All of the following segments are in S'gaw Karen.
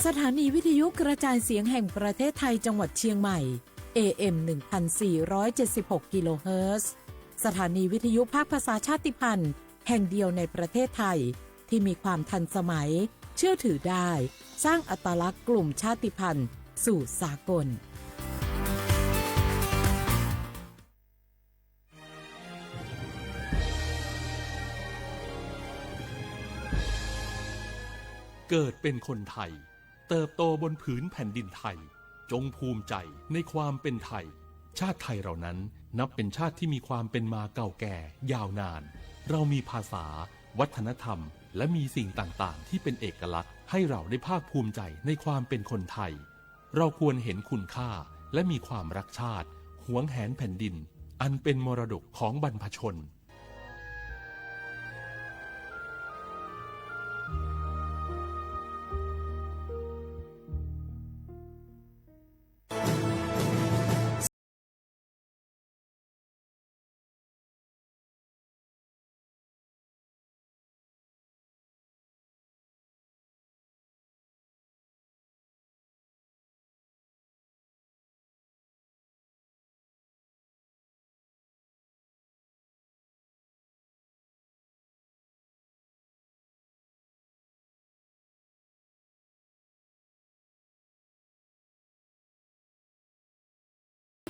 สถานีวิทยุกระจายเสียงแห่งประเทศไทยจังหวัดเชียงใหม่ เอ เอ็ม หนึ่งพันสี่ร้อยเจ็ดสิบหก กิโลเฮิรตซ์ สถานีวิทยุภาคภาษาชาติพันธุ์แห่งเดียวในประเทศไทย ที่มีความทันสมัย เชื่อถือได้ สร้างอัตลักษณ์กลุ่มชาติพันธุ์สู่สากล เกิดเป็นคนไทย เติบโตบนผืนแผ่นดินไทย จงภูมิใจในความเป็นไทย ชาติไทยเรานั้นนับเป็นชาติที่มีความเป็นมาเก่าแก่ยาวนาน เรามีภาษา วัฒนธรรม และมีสิ่งต่างๆ ที่เป็นเอกลักษณ์ ให้เราได้ภาคภูมิใจในความเป็นคนไทย เราควรเห็นคุณค่า และมีความรักชาติ หวงแหนแผ่นดิน อันเป็นมรดกของบรรพชน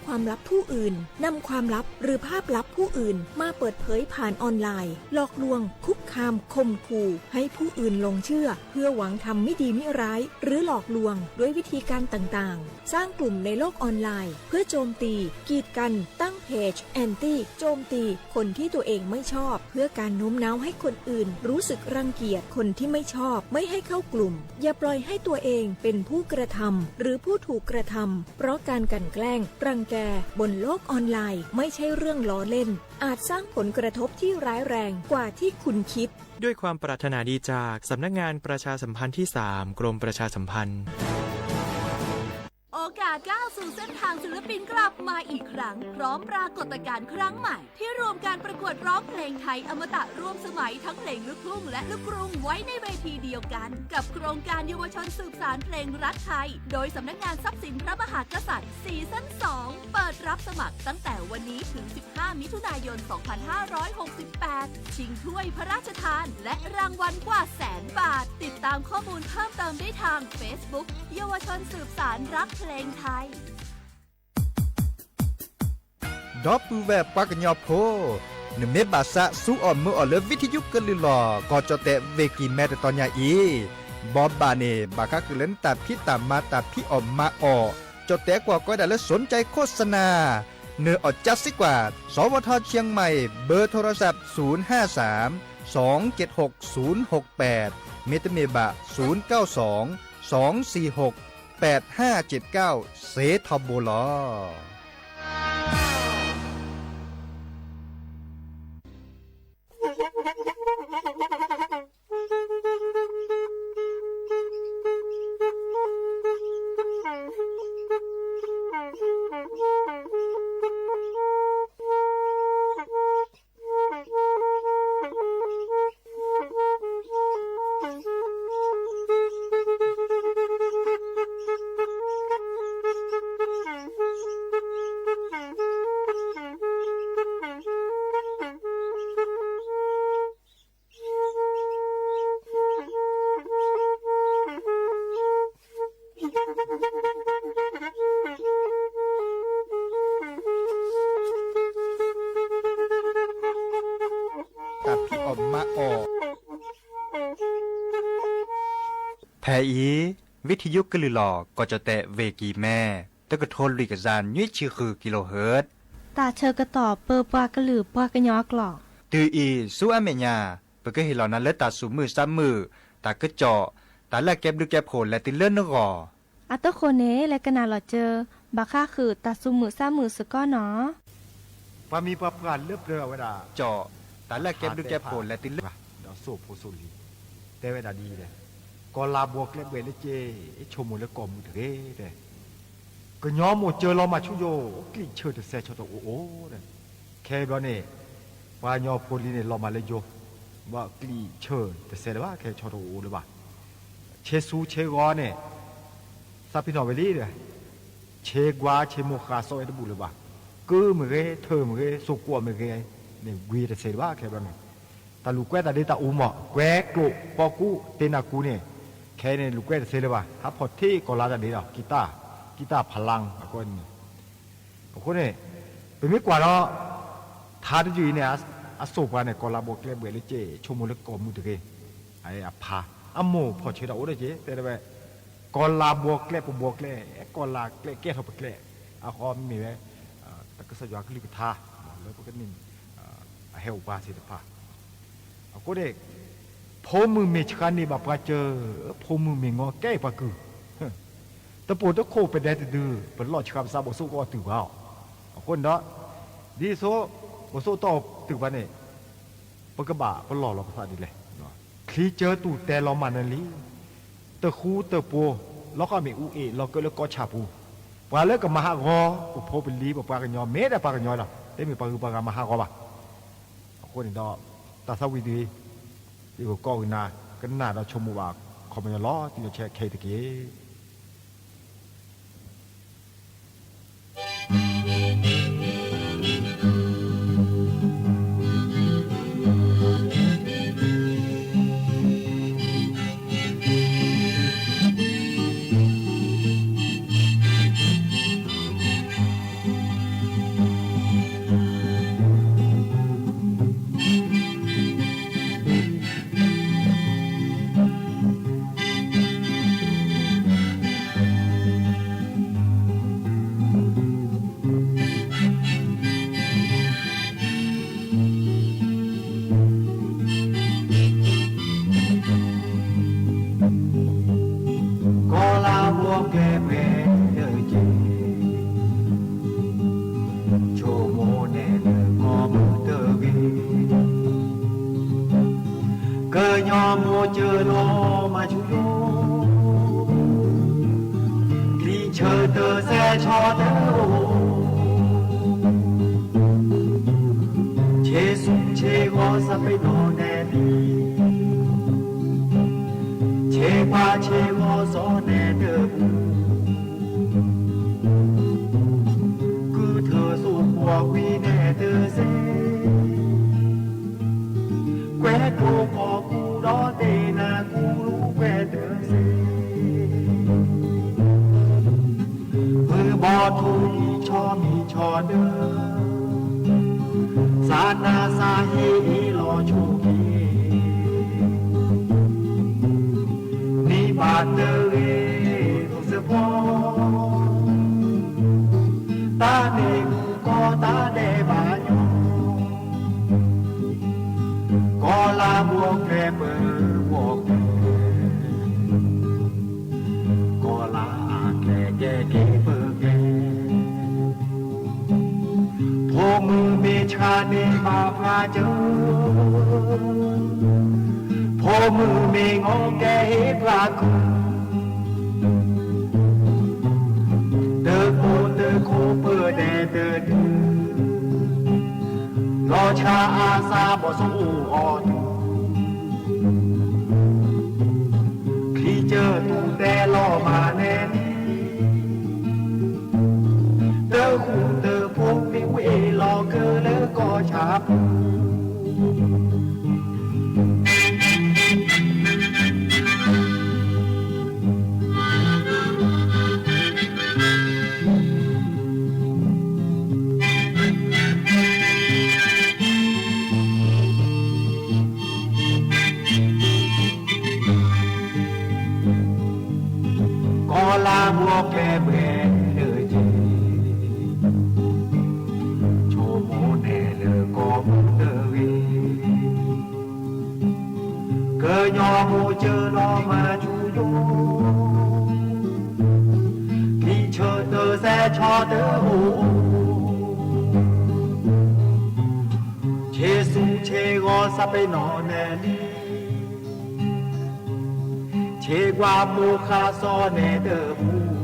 ความลับผู้อื่น นำความลับหรือภาพลับผู้อื่นมาเปิดเผยผ่านออนไลน์ หลอกลวง คุกคาม ข่มขู่ ให้ผู้อื่นหลงเชื่อ เพื่อหวังทำไม่ดีไม่ร้าย หรือหลอกลวงด้วยวิธีการต่างๆ สร้างกลุ่มในโลกออนไลน์ เพื่อโจมตี กีดกัน ตั้งเพจ แอนตี้ โจมตี คนที่ตัวเองไม่ชอบ เพื่อการโน้มน้าวให้คนอื่นรู้สึกรังเกียจ คนที่ไม่ชอบ ไม่ให้เข้ากลุ่ม อย่าปล่อยให้ตัวเองเป็นผู้กระทำ หรือผู้ถูกกระทำ เพราะการกลั่นแกล้ง รังแก บนโลกออนไลน์ ไม่ใช่เรื่องล้อเล่น อาจสร้างผลกระทบที่ร้ายแรงกว่าที่คุณคิด ด้วยความปรารถนาดีจากสำนักงานประชาสัมพันธ์ที่สาม กรมประชาสัมพันธ์ โอกาสก้าวสู่เส้นทางศิลปินกลับมาอีกครั้ง พร้อมปรากฏการณ์ครั้งใหม่ ที่รวมการประกวดร้องเพลงไทยอมตะร่วมสมัยทั้งเพลงลูกทุ่งและลูกกรุงไว้ในเวทีเดียวกัน กับโครงการเยาวชนสืบสานเพลงรักไทย โดยสำนักงานทรัพย์สินพระมหากษัตริย์ ซีซั่นสอง เปิดรับสมัครตั้งแต่วันนี้ถึง สิบห้า มิถุนายน สองพันห้าร้อยหกสิบแปด ชิงถ้วยพระราชทาน และรางวัลกว่าแสนบาท ติดตามข้อมูลเพิ่มเติมได้ทาง Facebook เยาวชนสืบสานรักเพลงไทย ဒီပုၢ်ဝဲၢ်ပှၤကညီဖိ, နမ့ၢ်ဘၣ်သးစူအီၣ်မုာ်အီၣ်လၢ ဝံထယုကလုၢ်လီၤ ကီၢ်ကၠီၣ်တဲၣ် ဝ့ၢ်ကံၢ်မဲ တတီၤညါအံၤ, ဘီဘၣ်န့ၣ် ဘၣ်ဃးက့ၤလၢနတၢ်ဖံးတၢ်မၤ တၢ်ဖံးအီၣ်မၤအီၣ်, ကၠီၣ်တဲၣ်ကွၢ်ကီဒၣ်လၢ สนใจโฆษณา နအီၣ်ကၠါစ့ၢ်ကီး, สวท เชียงใหม่ เบอร์โทรศัพท์ ศูนย์ห้าสาม สองเจ็ดหก ศูนย์หกแปด မ့တမ့ၢ်ဘၣ် ศูนย์เก้าสอง สองสี่หก แปดห้าเจ็ดเก้า စ့ထီဘိလီၤ. တၢ်ဖံးအီၣ်မၤအီၣ် ဖဲအံၤ ဝံထယုကလုၢ်လီၤ ကီၢ်ကၠီၣ်တဲၣ် ဝ့ၢ်ကံၢ်မဲ တကထိလွံၢ်ကယၤနွံဆံဃု กิโลเฮิรตซ์ တၢ်ဆၢကတီၢ်ပၢပှၤကလုာ်ပှၤကညီအကျိာ် တုၤအံၤဆူအမဲာ်ညါ ပကဟ့ၣ်လီၤနၤလၢတၢ်သူၣ်မုာ်သးမုာ်, တၢ်ကစီၣ်, တၢ်လၢအကဲဘျုးကဲဖှိၣ်လဲၤတုၤလၢနဂီၢ် အတဃိန့ၣ် လဲၤကနၣ်လီၤစၢၤ ဘၣ်ဃးဃုာ်တၢ်သူၣ်မုာ်သးမုာ်စ့ၢ်ကီးနီၤ. ပှၤမံၤပှၤပှၢ်လၢပျၢၤအဝဲဒၣ် ကစီၣ်, တၢ်လၢအကဲဘျုးကဲဖှိၣ်လဲၤတုၤလၢ ဒီးစိၣ်ဖိစိၣ်လံၤ တဲဝဲဒၣ်ဒ်အံၤ, ကီၢ်လၤဘီကျဲဘှဲးလၢက့ ဆိကမိၣ်လၢကီၢ်မုၢ်တဂ့ၤတဲ, ကညီမိၢ်စၢၤလီၤမၢ်ဆူယိာ် ကျံၣ်ဆၢၣ်တစဲးဆီၣ်တအိၣ်အိၣ်တဲ, ခဲအံၤဘျီန့ၣ် ပှၤကညီဖိလံၤန့ၣ် လီၤမၢ်လၢယိာ်, ဘၣ်ကျံၣ်ဆၢၣ်တစဲးလၢၤဘၣ် ခဲဆီၣ်တအိၣ်အိၣ်လၢၤဘၣ်, ဆ့ဆူဆ့ဂီၤန့ၣ် သးပ့ၤနီၣ်ဝဲလံ, ဆ့ကွၢ်ဆ့မိၢ်ဃါစီဝဲတဘူၣ်လၢၤဘၣ်, ကုၢ်မ့ၢ်ဂ့ၤ, ထၢၣ်မ့ၢ်ဂ့ၤ, စိာ်ကွီၢ်မ့ၢ်ဂ့ၤန့ၣ် ဂ့ၤတသ့လၢၤဘၣ် ခဲဘျီန့ၣ်, တၢ်လူၤကွဲတၢ်ဒ့တၢ်အူမး ကွဲကျိၣ်ပီကူၣ် တ့နၤကူန့ၣ်, ခဲအံၤန့ၣ် လူၤကွဲတသ့လၢၤဘၣ်, ဟးဖီၣ်ထံကီၢ်လါတၢ်ဒ့ဒီး ကံတၢ်, ကံတၢ်ဖးလါအဃိန့ၣ်, အဃိန့ၣ်, ပမ့ၢ်ကွၢ်ဒီး ထါတယုၢ်အံၤန့ၣ် အစိာ်ပှၤန့ၣ် ကီၢ်လါဘှီကျဲဘှဲးလၢကဲ ဆိကမိၣ်လၢကီၢ်မုၢ်တဂ့ၤ, အဖး, အမိၢ်ဖီၣ်ဆၢတၢ်အိၣ်ဒီးက့ၤ တဲဝဲ, ကီၢ်လါဘှီကျဲပဘှီကျဲ, ကီၢ်လါကျဲကဲထီၣ်ပကျဲ, အဃိမ့ၢ်ဝဲ တၢ်ကစီၣ်ယွၤကလုၢ်ကထါ လၢပကန့ၣ် အဟဲအိၣ်ပှၤသ့ၣ်တဖၣ်, အဃိန့ၣ် ဖိမုၣ်မ့ၢ်ဆှါန့ၢ်ဘၣ်ပှၤစၢၤ, ဖိမုၣ်မ့ၢ်ငီၤကဲပှၤကုၢ်, တပိာ်တခိၣ်ပဒဲတဒု, ပလီၢ်ဆှါပသးဘိၣ်စိၣ်ကီးတုၤဘၣ်အီၤ, အဃိန့ၣ်ဒီး, ဒ်သိး ဘိၣ်စိၣ်တီၢ်တုၤဘၣ်န့ၣ်, ပကဘၣ်ပလီၢ်လီၤပသးဒ်လဲၣ်, ချံစၢၤတူၢ်တဲလီၤမၤနၢၤလံ, တဃူတဖိး, လီၤဃီမ့ၣ်အူအ့ၣ် လီၤကၢလၢကီၢ်ဆၣ်ပူၤ, ပှၤလၢကမၤဟးဂီၤ ပဖိပလံၤ ပပှၤကညီ မ့ၢ်ဒၣ်ပှၤကညီလီၤ, တမ့ၢ်ပှၤဂုၤပှၤဂၤမၤဟးဂီၤဘၣ်, အဃိန့ၣ်ဒီး, တၢ်သးဝံၣ်ဒ်အံၤ, ယကကိးဂုာ်နၤ, ကနၣ်ဒီးဆိကမိၣ်ဘၣ် ခီပညီလီၤတံၢ်လီၤဆဲးခဲအံၤတက့ၢ်. ကီၢ်လါဘှီကျဲဘှဲးလၢက့ၤ, ဆိကမိၣ်နဲၣ်လၢကီၢ်မုၢ်တဂ့ၤ, ကညီမိၢ်စၢၤလီၤမၤဆူယိာ်, ချံဆၢတစဲးဆီတအိၣ်, ဆ့ဆူဆ့ဂီၤသးပ့ၤနီၣ်နဲၣ်လံ, ဆ့ပှၤဆ့ဂီၤစီန့ၣ်တဘူၣ်, ကုၢ်ထၢၣ်စိာ်ကွီၢ်ဝံၤနဲၣ်တစဲး, ကွဲးကျိၤကီၢ်ကူဒီးတ့နၤကူလူၤကွဲးတစဲး, မုၢ်ဘီထူလံၤဆီမံၤဆီတၢၢ်, သးနါသးဟ့အ့ၣ်လီၤဆိက့ၤ, နံၤဘၣ်တဂ့ၤဒိၣ်စ့ၢ်ကီး, တၢ်မ့ၢ်မုၢ်ကီၢ်တၢ်ဒဲးဘးညီ, ကီၢ်လါဘှီကျဲပၢၤဘှီကျဲ, ကီၢ်လါအကျဲကဲက့ၤပၢၤကျဲ, ဖိမုၣ်မ့ၢ်ဆှါန့ၢ်ဘၣ်ပှၤစၢၤ, ဖိမုၣ်မ့ၢ်ငီၤကဲဟ့ၣ်ပှၤကုၢ်, တကိးတခိးပၢၤဒဲးတဒု, လီၤဆှါအသးဘီၣ်စိအိၣ်အီၤတုၤ, ချံစၢၤတူၢ်တဲလီၤမၤနဲၣ်လံ, တဃူတဖိးမ့ၣ်အူအ့ၣ်လီၤကၢလၢကီၢ်ဆၣ်ပူၤ ကီၢ်လါဘှီကျဲဘှဲးလၢက့ၤ, ဆိကမိၣ်နဲၣ်လၢကီၢ်မုၢ်တဂ့ၤ, ကညီမိၢ်စၢၤလီၤမၤဆူယိာ်, ချံဆၢတစဲးဆီတအိၣ်, ဆ့ဆူဆ့ဂီၤသးပ့ၤနီၣ်နဲၣ်လံ, ဆ့ကွၢ်မိၢ်ဃါစီန့ၣ်တဘူၣ်,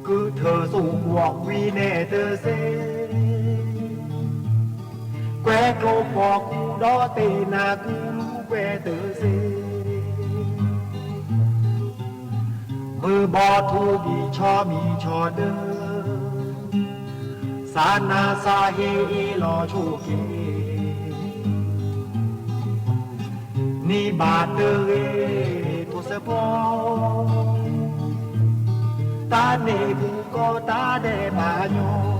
ကုၢ်ထၢၣ်စိာ်ကွီၢ်ဝံၤနဲၣ်တစဲး, ကွဲးကျိၤကီၢ်ကူဒီးတ့နၤကူလူၤကွဲးတစဲး ပီၣ်ထူဒံးဆီမံၤဆီဒၢ, စးနါစးဟ့အ့ၣ်လီၤဆိၣ်က့ၤ, နံၣ်ဘၣ်တဂ့ၤထိၣ်စဲးဖီ, တၢ်န့ၣ်ပူၤကီၢ်တၢ်ဒဲးဘးညီ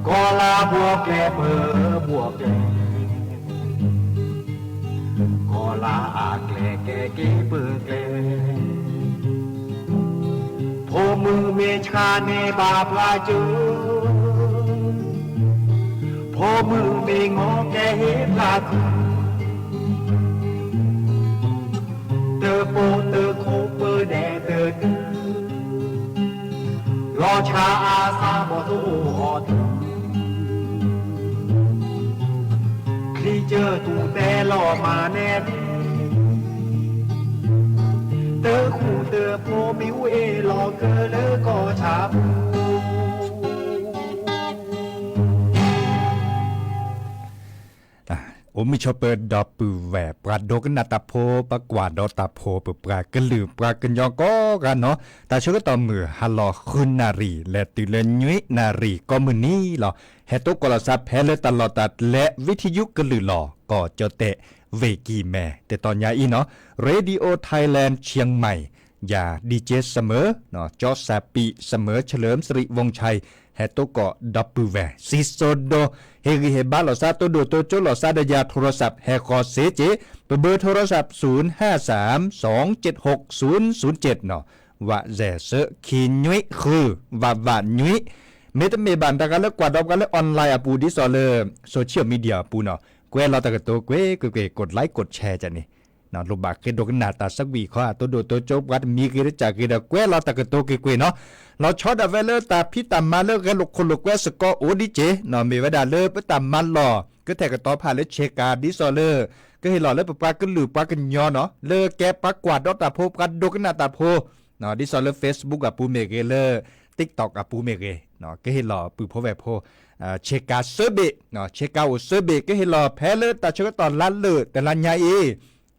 ကီၢ်လါဘှီၣ်ကျဲပၢဘှီၣ်ကျဲ, ကီၢ်လါအကျဲကဲက့ၤပၢကျဲ, ဖိမုၣ်မ့ၢ်ဆှါန့ၢ်ဘၣ်ပှၤကၢ, ဖိမုၣ်မ့ၢ်ငီကဲဟ့ၣ်ပှၤခု, တပိာ်တခိၣ်ပၢဒဲးတတုၤ, လီၤဆှါအါစၢ်ဘီၣ်တအိၣ်အီၤတတုၤ, ချံကၢၢ်တူၢ်တဲလီၤမၤနဲၣ်ဒု, တဃူတဖိးမ့ၣ်အူအ့ၣ်လီၤကၢလၢကီၢ်ဆၣ်ပူၤ အိၣ်မုာ်ဆိးပၢၤဒီပုၢ်ဝဲၢ် ပှၤဒိကနၣ်တၢ်ဖိ ပှၤကွၢ်ဒီးတၢ်ဖိ ပပှၤကလုာ်ပှၤကညီကိးဂၤနီၤ, တၢ်ဆၢကတီၢ်မုၢ်ဟါလီၤဃုနၣ်ရံၣ် လဲၤတုၤလၢနွံနၣ်ရံၣ်ကိးမုၢ်နံၤလီၤ. ဟဲတိကိးလီၤသးဖဲလၢတၢ်လီၢ်တၢ်ကျဲ ဝံထံယူကလုာ်လီၤ ကီၢ်ကၠီၣ်တဲၣ် ဝ့ၢ်ကံၢ်မဲ တတီၤညါအံၤနီၤ, Radio Thailand Chiang Mai ယၤ DJ Summer နီၤ, ကၠီစၢ်ပံး Summer เฉลิมสิริวงศ์ชัย ဟဲတိကိးဒီပုၢ်ဝဲၢ် စံၣ်စိၤဒိ ဟ့ၣ်ဂံၢ်ဟ့ၣ်ဘါလီၤသး တိဒိၣ်တိကၠိလီၤသးဒီးယၤ ထိရစးဟဲဃီၤစ့ၢ်ကီး, ပဘၢထိရစး သုၣ် ဟါ သၢမ် သွင် ၸဵတ်း ၶုၣ် သုၣ် သုၣ် ၸဵတ်း နီၤ, ဝး စဲး သၢ ခံ နွံ ဃု ဝး ဝး နွံ, မ့တမ့ၢ်ဘၣ် နတဂၤလၢကွၢ်ဒီးပှၤလၢ online အပူၤ ဒ်သိးလၢ social media အပူၤနီၤ, ကွဲးလီၤတၢ်ကတိၤကွ့ၢ်ကွ့ၢ်ကွ့ၢ် ကဒ်like ကဒ်share န့ၣ် လိၣ်ဘၣ်ဃ့ဒိကနၣ်တၢ်ဆၢကွံာ်ခီ တိဒိၣ်တိကၠိပှၤတမံၤဂ့ၤတစၢ်ဂ့ၤဒီး ကွဲးလီၤတၢ်ကတိၤကွ့ၢ်ကွ့ၢ်နီၤ, လီၤဆီဒၣ်ဝဲလၢတၢ်ဖံးတၢ်မၤလၢဂဲၤလိာ်ခိၣ်လိာ်ကွဲစ့ၢ်ကီးအိၣ်ဒ်က့ၤနီၤ, မ့ၢ်ဝဲဒၣ်လၢပတၢ်မၤလီၢ် ကထဲးကတီၤဖးလၢဆ့ကၤ ဒ်သိးလၢ ကဟ့ၣ်လီၤလၢပပှၤကလုာ်ပှၤကညီနီၤ, လၢကဲပှၤကွၢ်ဒီးတၢ်ဖိ ပှၤဒိကနၣ်တၢ်ဖိ ဒ်သိးလၢ Facebook အပူၤမ့ၢ်ဂ့ၤ လၢ TikTok အပူၤမ့ၢ်ဂ့ၤ, ကဟ့ၣ်လီၤပုၢ်ဖိဝဲၢ်ဖိ ဆ့ကၤစၢဘ့ၣ်, ဆ့ကၤအိၣ်စၢဘ့ၣ် ကဟ့ၣ်လီၤဖဲလၢတၢ်ဆၢကတီၢ်လါလၢာ်တလါညါအံၤ,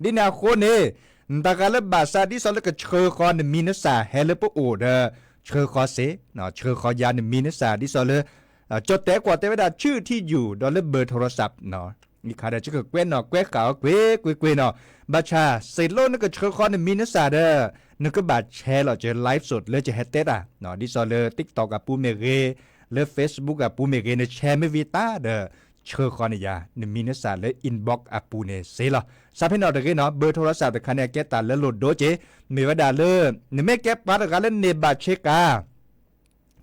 ဒ်န့ၣ်အဃိန့ၣ် နတဂၤလၢဘၣ်ဆၣ်ဒ်သိးလၢကဆှၢဃီနမံၤနစၢ်ဟဲလၢပအိၣ်ဒီး ဆှၢဃီစ့ၢ်, ဆှၢဃီယၤနမံၤနစၢ် ဒ်သိးလၢ ကၠီၣ်တဲၣ်ကွၢ်တဲဝဲဒၣ် ဆူၣ်ထံယူၣ်ဒီးလၢဘၢထိရစး အံၤခါဒီး ကကွဲးနီၣ်ကွဲးဃာ်အီၤကွ့ၢ်ကွ့ၢ်ကွ့ၢ်နီၤ, ဘၣ်ဆၣ် စ့ၢ်လီၤနကဆှၢဃီနမံၤနစၢ်ဒီး နကဘၣ်ဆဲးလီၤကၢ live စ့ၢ် လၢကဟဲတဲတၢ် ဒ်သိးလၢ TikTok အပူၤမ့ၢ်ဂ့ၤ, လၢ Facebook အပူၤမ့ၢ်ဂ့ၤ နဆဲးမ့ၢ်ဝံၤတၢ်ဒီး ဆှၢဃီန့ၣ်ယၤ နမံၤနစၢ်လၢ inbox အပူၤန့ၣ်စ့ၢ်လီၤ. စးဖဲနီၣ်တဂ့ၤနီၤ, ဘၢထိရစးတခါန့ၣ် အကဲတၢ်လၢလိၣ်ဒိက့ၤ, မ့ၢ်ဝဲဒၣ်လၢ နမ့ၢ်ကဲပှၤတဂၤလၢန့ၢ်ဘၣ်ဆ့ကၤ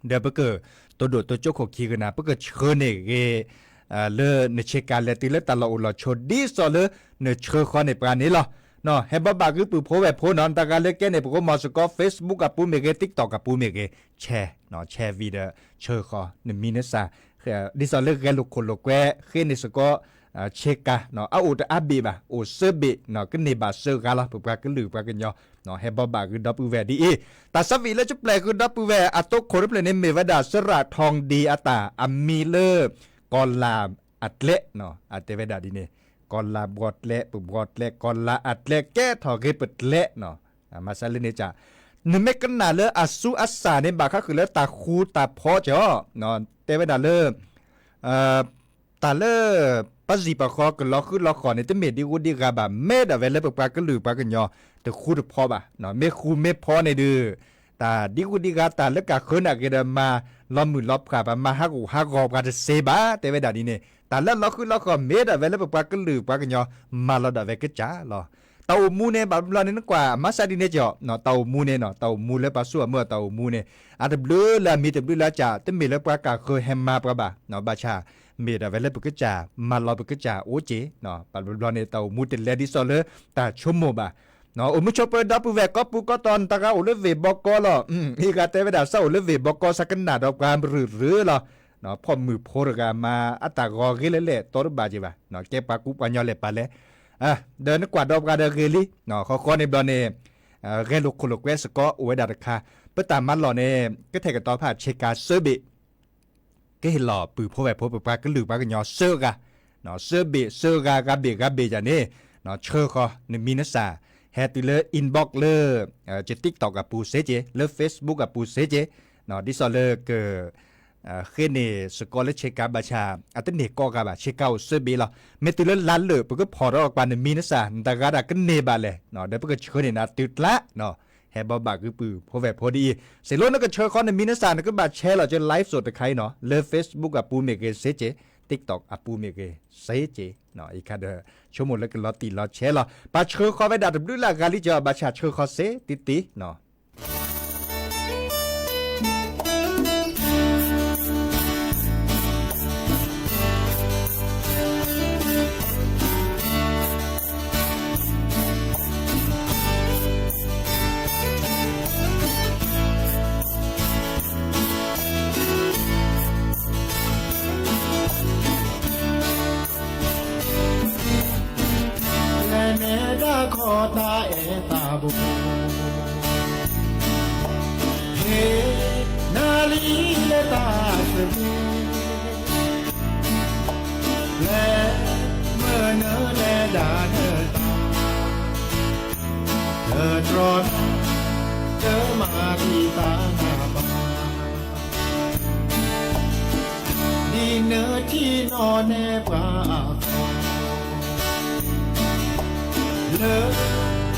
ဒီးပက တိဒိၣ်တိကၠိခိၣ်ခံကနၤ ပကဆှၢန့ၢ်ဂ့ၤ လၢနဆ့ကၤလဲၤတုၤလၢတၢ်လီၢ်အိၣ်လီၢ်ဆိး ဒ်သိးလၢနဆှၢဃီန့ၢ်ပှၤန့ၣ်လီၤ. ဟဲဘီဘၣ်ဂ့ၤပုၢ်ဖိဝဲၢ်ဖိနီၤ, နတဂၤလၢကဲန့ၣ် ပကမၤစ့ၢ်ကီး Facebook အပူၤမ့ၢ်ဂ့ၤ TikTok အပူၤမ့ၢ်ဂ့ၤ share, share ဝံၤဒီး ဆှၢဃီ နမံၤနစၢ် ဒ်သိးလၢဂဲၤလိာ်ခိၣ်လိာ်ကွဲ ဃ့န့ၢ်စ့ၢ်ကီး ဆ့ကၤ အအိၣ်တအါဘ့ၣ်ဘၣ်, အိၣ်စၢဘ့ၣ် ကန့ၢ်ဘၣ်စၢဂၤလီၤ ပပှၤကလုာ်ပှၤကညီ ဟဲဘီဘၣ်ဂ့ၤဒီပုၢ်ဝဲၢ်ဒ်အံၤ, တၢ်ဆၢဝံၤလၢကပျဲၢ်ဂ့ၤဒီပုၢ်ဝဲၢ် အတိခိၣ်တဖျၢၣ်န့ၣ် မ့ၢ်ဝဲဒၣ် စရၣ်ထီၣ်ဒံအတၢ် အမံၤလၢ ကီၤလၤအကျဲ အတဲဝဲဒၣ်ဒ်န့ၣ်, ကီၤလၤဘှီကျဲ ပဘှီကျဲ ကီၤလၤအကျဲ ကဲထီၣ်ဂ့ၤပကျဲ မၤစၢၤလၢန့ၣ်ကၢ်, နမ့ၢ်ကနၣ်လၢအစူအစၢ်န့ၣ် ဘၣ်ဃးဃုာ်လၢတၢ်ဃူတၢ်ဖိးကၠီ, တဲဝဲဒၣ်လၢ တၢ်လၢ ပှၤစံၣ်ပှၤဃီကလီၤဃုာ်လီၤဃီၤန့ၣ် တမ့ၢ်ဒ်ဂူဒ်ဂၤဘၣ်, မ့ၢ်ဒၣ်ဝဲလၢပပှၤကလုာ်ပှၤကညီ တဃူတဖိးဘၣ်, မ့ၢ်ဃူမ့ၢ်ဖိးန့ၣ်ဒုး တၢ်ဒ်ဂူဒ်ဂၤ တၢ်လၢကဃၢနၢ်ဂ့ၤဒီး မၤလီၤမုၢ်လီၤဖှၣ်ဘၣ် မၤဟးဂူာ်ဟးဂီၤပှၤတစ့ဘၣ် တဲဝဲဒၣ်ဒ်န့ၣ်, တၢ်လၢလီၤဃုာ်လီၤဃီၤ မ့ၢ်ဒၣ်ဝဲလၢပပှၤကလုာ်ပှၤကညီ မၤလီၤဒၣ်ဝဲကစၢ်လီၤ. တၢ်အိၣ်မူန့ၣ် ဘၣ်ဘျီန့ၣ်နကွၢ် မၤစၢၤဒ်န့ၣ်ကၠီ, တၢ်အိၣ်မူန့ၣ်နီၤ, တၢ်အိၣ်မူလၢပှၤစိအမုၢ်တၢ်အိၣ်မူန့ၣ် အတဘျုးလၢအမံၤတဘျုးလၢအစၢ် တမ့ၢ်လၢပှၤကဃၢဟဲမၤပှၤဘၣ်, ဘၣ်ဆၣ် မ့ၢ်ဒၣ်ဝဲလၢပကစၢ် မၤလီၤပကစၢ်အိၣ်က့ၤ, ဘၣ်ဘျီဘျီန့ၣ် တၢ်အိၣ်မူတလဲဒ်သိးလၢ တၢ်ဆိကမိၣ်ဘၣ်. အိၣ်မူဆိးပၢၤဒီပုၢ်ဝဲၢ်ကိးပူၤကိးတီၤ နတဂၤအိၣ်လၢဝ့ၢ်ဘီကီလီၤ, အံၤဂၤတဲဝဲဒၣ် စးအိၣ်လၢဝ့ၢ်ဘီကီ စးကနၣ်ဒီးပှၤရုၢ်ရုၢ်လီၤ. ဖီၣ်မုၢ်ဖိတဂၤမၤအတၢ်ဂီၤဂ့ၤလၢလဲၣ် တီတဘၣ်က့ၤဘၣ်, ကဲပှၤကူပှၤညီလဲၤပာ်လဲၤ, ဒီးနကွၢ်ဒီးပှၤဒီးဂ့ၤလံ, ဃီဃီန့ၣ်ဘျီန့ၣ် ဂဲၤလိာ်ခိၣ်လိာ်ကွဲစ့ၢ်ကီးအိၣ်ဝဲဒၣ်တခါ, ပတၢ်မၤလီၢ်န့ၣ် ကထဲကတီၤဖးဆ့ကၤစၢဘ့ၣ် ကဟ့ၣ်လီၤပုၢ်ဖိဝဲၢ်ဖိပပှၤကလုာ်ပှၤကညီစၢအဂၤ, စၢဘ့ၣ်စၢဂၤ ဂၤဘ့ၣ်ဂၤဘ့ၣ်ယၤန့ၣ်, ဆှၢဃီနမံၤနစၢ်, ဟဲတုၤလၢ inbox လၢ ယ TikTok အပူၤစ့က့ၤ လၢ Facebook အပူၤစ့က့ၤ, ဒ်သိးလၢက ဃ့န့ၢ်စ့ၢ်ကီးလၢဆ့ကၤဘၣ်ဆၣ် အတန့ၢ်ကိးဂၤဘၣ် ဆ့ကၤအိၣ်စၢဘ့ၣ်လီၤ. မ့ၢ်တုၤလၢလါလၢာ် ပကဖီၣ်ထီၣ်ကွၢ်နမံၤနစၢ် နတဂၤဒၣ်ကန့ၢ်ဘၣ်လဲၣ်, ဒီးပကဆှၢန့ၢ်နၤတုၤကျါ, ဟဲဘီဘၣ်က့ၤပုၢ်ဖိဝဲၢ်ဖိဒ်အံၤ, စံးလိနကဆှၢဃီနမံၤနစၢ် နကဘၣ်ဆဲးလီၤကၢ live show တခါအံၤနီၤ လၢ Facebook အပူၤမ့ၢ်ဂ့ၤစ့က့ၤ, TikTok အပူၤမ့ၢ်ဂ့ၤစ့က့ၤ, အံၤခါဒီး ဆိကမိၣ်လၢကလီၤတံၢ်လီၤဆဲးလီၤ. ပှၤဆှၢဃီဝဲဒၣ်တဘျုးလၢအဂၤလံကီး ဘၣ်ဆၣ်ဆှၢဃီစ့တံၢ်တံၢ်နီၤ လဲၤနဲဒၣ်ခီတၢ်အဲၣ်တၢ်ဘိ, ဟ့ၣ်နၤလံလၢတၢ်သဘျ့, လဲၤမုၢ်နၤလဲၤဒၣ်နတၢ်, တတြီနၤ, တမၤသံသးနၤဘၣ် ဒ်နထံၣ်နီၢ်နဲပှၤအသိး, လၢ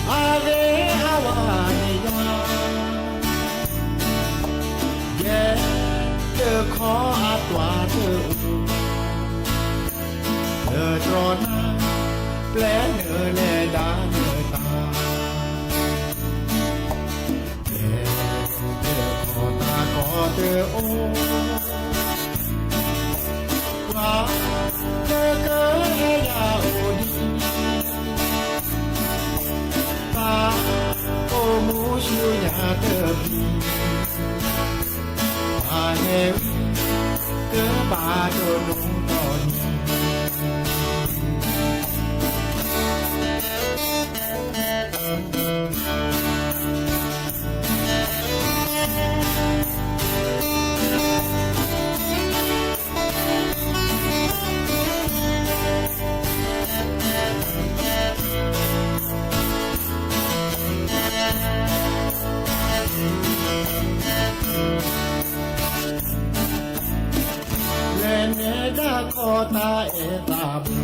အဂ့ၤအဝါန့ၣ်ယၤ, ယဲတခီအသွၣ်တအိၣ်, တတြီနၤ, ပျဲနုာ်လဲၤဒၣ်နတၢ် ယဲတခီတၢ်ကီတအိၣ်, ပှၤလၢကဟဲယၤအိၣ်ဒံး, ပအိၣ်မူဆူညါတပျံၤ, ပဟဲဝံၤ, ကဘၣ်တနီၤနီၤ လဲၤနဲဒၣ်ခီတၢ်အဲၣ်တၢ်ဘိ,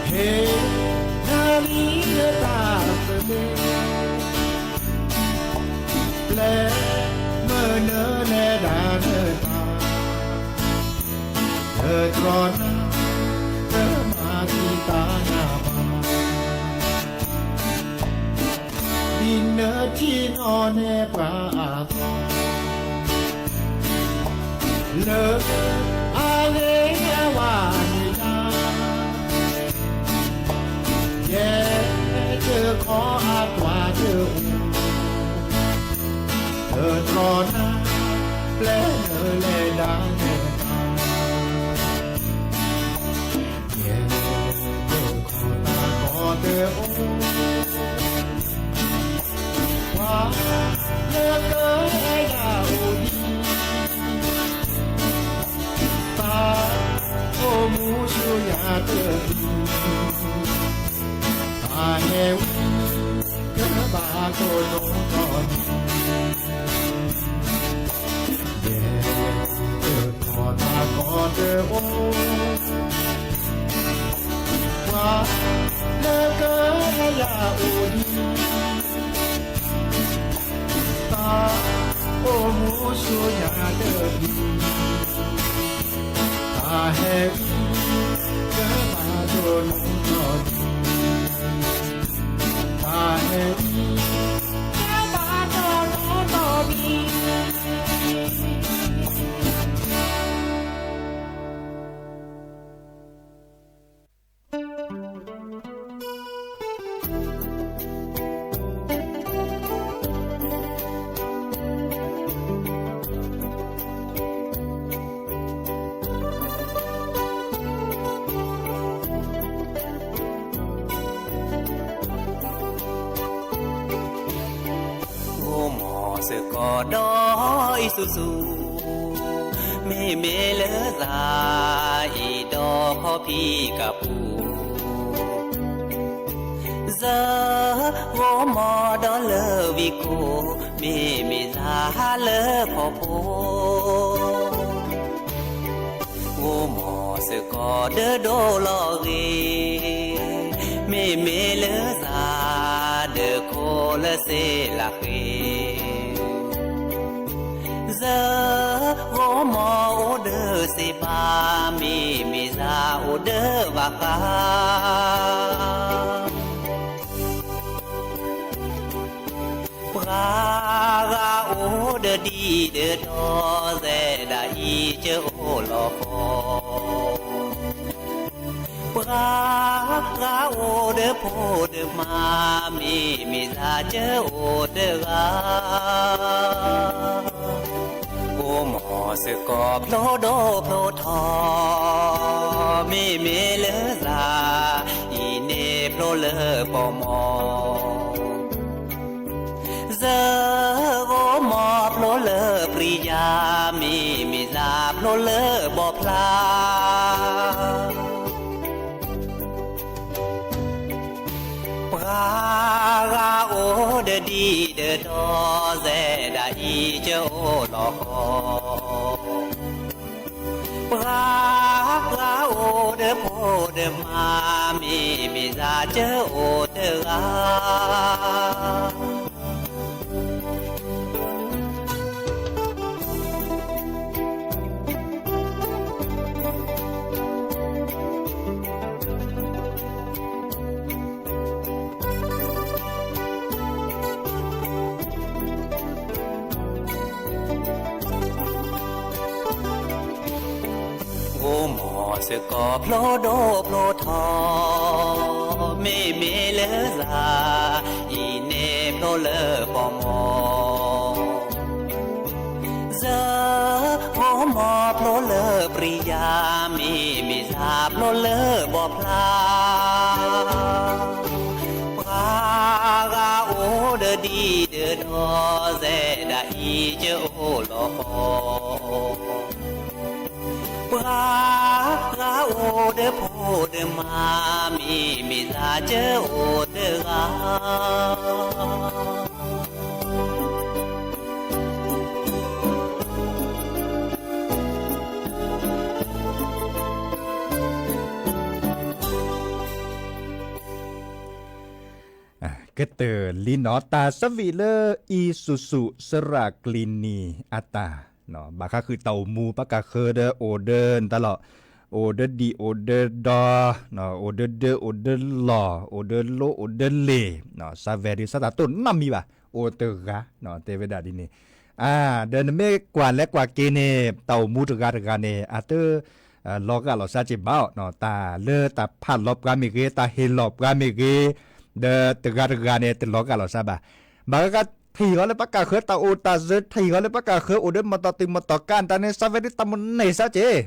ဟ့ၣ်နၤလံလၢတၢ်သဘျ့, ပျဲမုၢ်နၤလဲၤဒၣ်နတၢ်, တတြီနၤ, တမၤသံသးနၤဘၣ် ဒ်နထံၣ်နီၢ်နဲပှၤအသိး, လၢအဂ့ၤအဝါန့ၣ်ယၤ, ယဲတခီအသွၣ်တအိၣ်, တတြီနၤ, ပျဲနုာ်လဲၤဒၣ်နတၢ် ယဲတခီတၢ်ကီတအိၣ်, ပှၤလၢကဟဲယၤအိၣ်ဒံး, ပအိၣ်မူဆူညါတပျံၤ, ပဟဲဝံၤ, ကဘၣ်တနီၤနီၤ ယဲတခီ ဒီးအံၤဆူၣ်ဆူၣ်, မ့မ့ၢ်လၢသးအံၤဒီးခီဖံးကပူၤ, စၢဂီၤမီၤဒီးလၢဝံကိၢ်, မ့မ့ၢ်သးလၢခီဖိ ဂီၤမီၤစ့ၢ်ကီးဒၢဒိၣ်လီၤဂ့ၤ, မ့မ့ၢ်လၢသးဒၢခိၣ်လၢစ့လးဃ့, စၢဂီၤမီၤအိၣ်ဒၢစ့ဘၣ်, မ့မ့ၢ်သးအိၣ်ဒၢဘၣ်ဃး ပှၤဂၤအိၣ်ဒီးဒံဒီးဒီ စဲဒၣ်အံၤကအိၣ်လီၤဃီ, ပှၤဂၤအိၣ်ဒီးဖိဒီးမါ, မ့မ့ၢ်သးကအိၣ်တဂၤ, ဂီၤမီၤစ့ၢ်ကီးဖျိဒိၣ်ဖျိထီ, မ့မ့ၢ်လၢသးအံၤန့ၣ် ဖျိလၢပီၢ်မီၢ်, စၢဂီၤမီၤဖျိလၢပျံၤယၤ, မ့မ့ၢ်သးဖျိလၢဘီၣ်ဖျါ, ပှၤဂၤအိၣ်ဒီးဒံဒီးဒီ စဲဒၣ်အံၤကအိၣ်လီၤဃီ, ပှၤဂၤအိၣ်ဒီးဖိဒီးမါ, မ့မ့ၢ်သးကအိၣ်တဂၤ ဂီၤမီၤစ့ၢ်ကီးဖျိဒိၣ်ဖျိထီ, မ့မ့ၢ်လၢသးအံၤန့ၣ်ဖျိလၢပီၢ်မီၢ်, စၢဂီၤမီၤဖျိလၢပျံၤယၤ, မ့မ့ၢ်သးဖျိလၢဘီၣ်ဖျါ, ပှၤဂၤအိၣ်ဒီးဒံဒီးဒီ စဲဒၣ်အံၤကအိၣ်လီၤဃီ, ပှၤဂၤအိၣ်ဒီးဖိဒီးမါ, မ့မ့ၢ်သးကအိၣ်တဂၤ ကတၢၢ်လံနီၤ တၢ်ဆၢဝံၤလၢ အံၤဆူၣ်ဆူၣ် စရၣ်ကျံၤနံၤအတၢ်, ဘၣ်ဃးဃုာ်တၢ်အိၣ်မူ ပှၤကၢ်ဃၢၤဒီးအိၣ်ဒီးနတၢ်လီၤ, အိၣ်ဒီးဒံၣ်အိၣ်ဒီးဒီ, အိၣ်ဒီးဒၢအိၣ်ဒီးလီၢ်, အိၣ်ဒီးလိအိၣ်ဒီးလ့ၢ်, စးဝဲဒုး စးတၢ်တိၢ်နီတမံၤဘၣ်, အိၣ်တဂၤ, တဲဝဲဒၣ်ဒ်န့ၣ်, ဒီးနမ့ၢ်ကွၢ်လဲၤကွၢ်က့ၤန့ၣ် တၢ်အိၣ်မူတဂၤတဂၤန့ၣ် အတ လီၤဂာ်လီၤဆါက့ၤဘၣ်အီၤ, တၢ်လၢတၢ်ဖးလီၤပှၤမ့ၢ်ဂ့ၤ, တၢ်ဟ့ၣ်လီၤပှၤမ့ၢ်ဂ့ၤ, ဒီးတဂၤတဂၤန့ၣ် တလီၤဂာ်လီၤဆါဘၣ်. ဘၣ်ဂၤဂၤထံၣ်ဃီလၢပှၤကၢ်ဃၢၤတၢ်အိၣ်တၢ်စၢၤ, ထံၣ်ဃီလၢပှၤကၢ်ဃၢၤအိၣ်ဒီးမီၢ်တီၢ်တုၤမီၢ်တီၢ်ကါတၢ်န့ၣ် စးဝဲဒုးတၢ်မိၣ်န့ၢ်စါက့ၤ,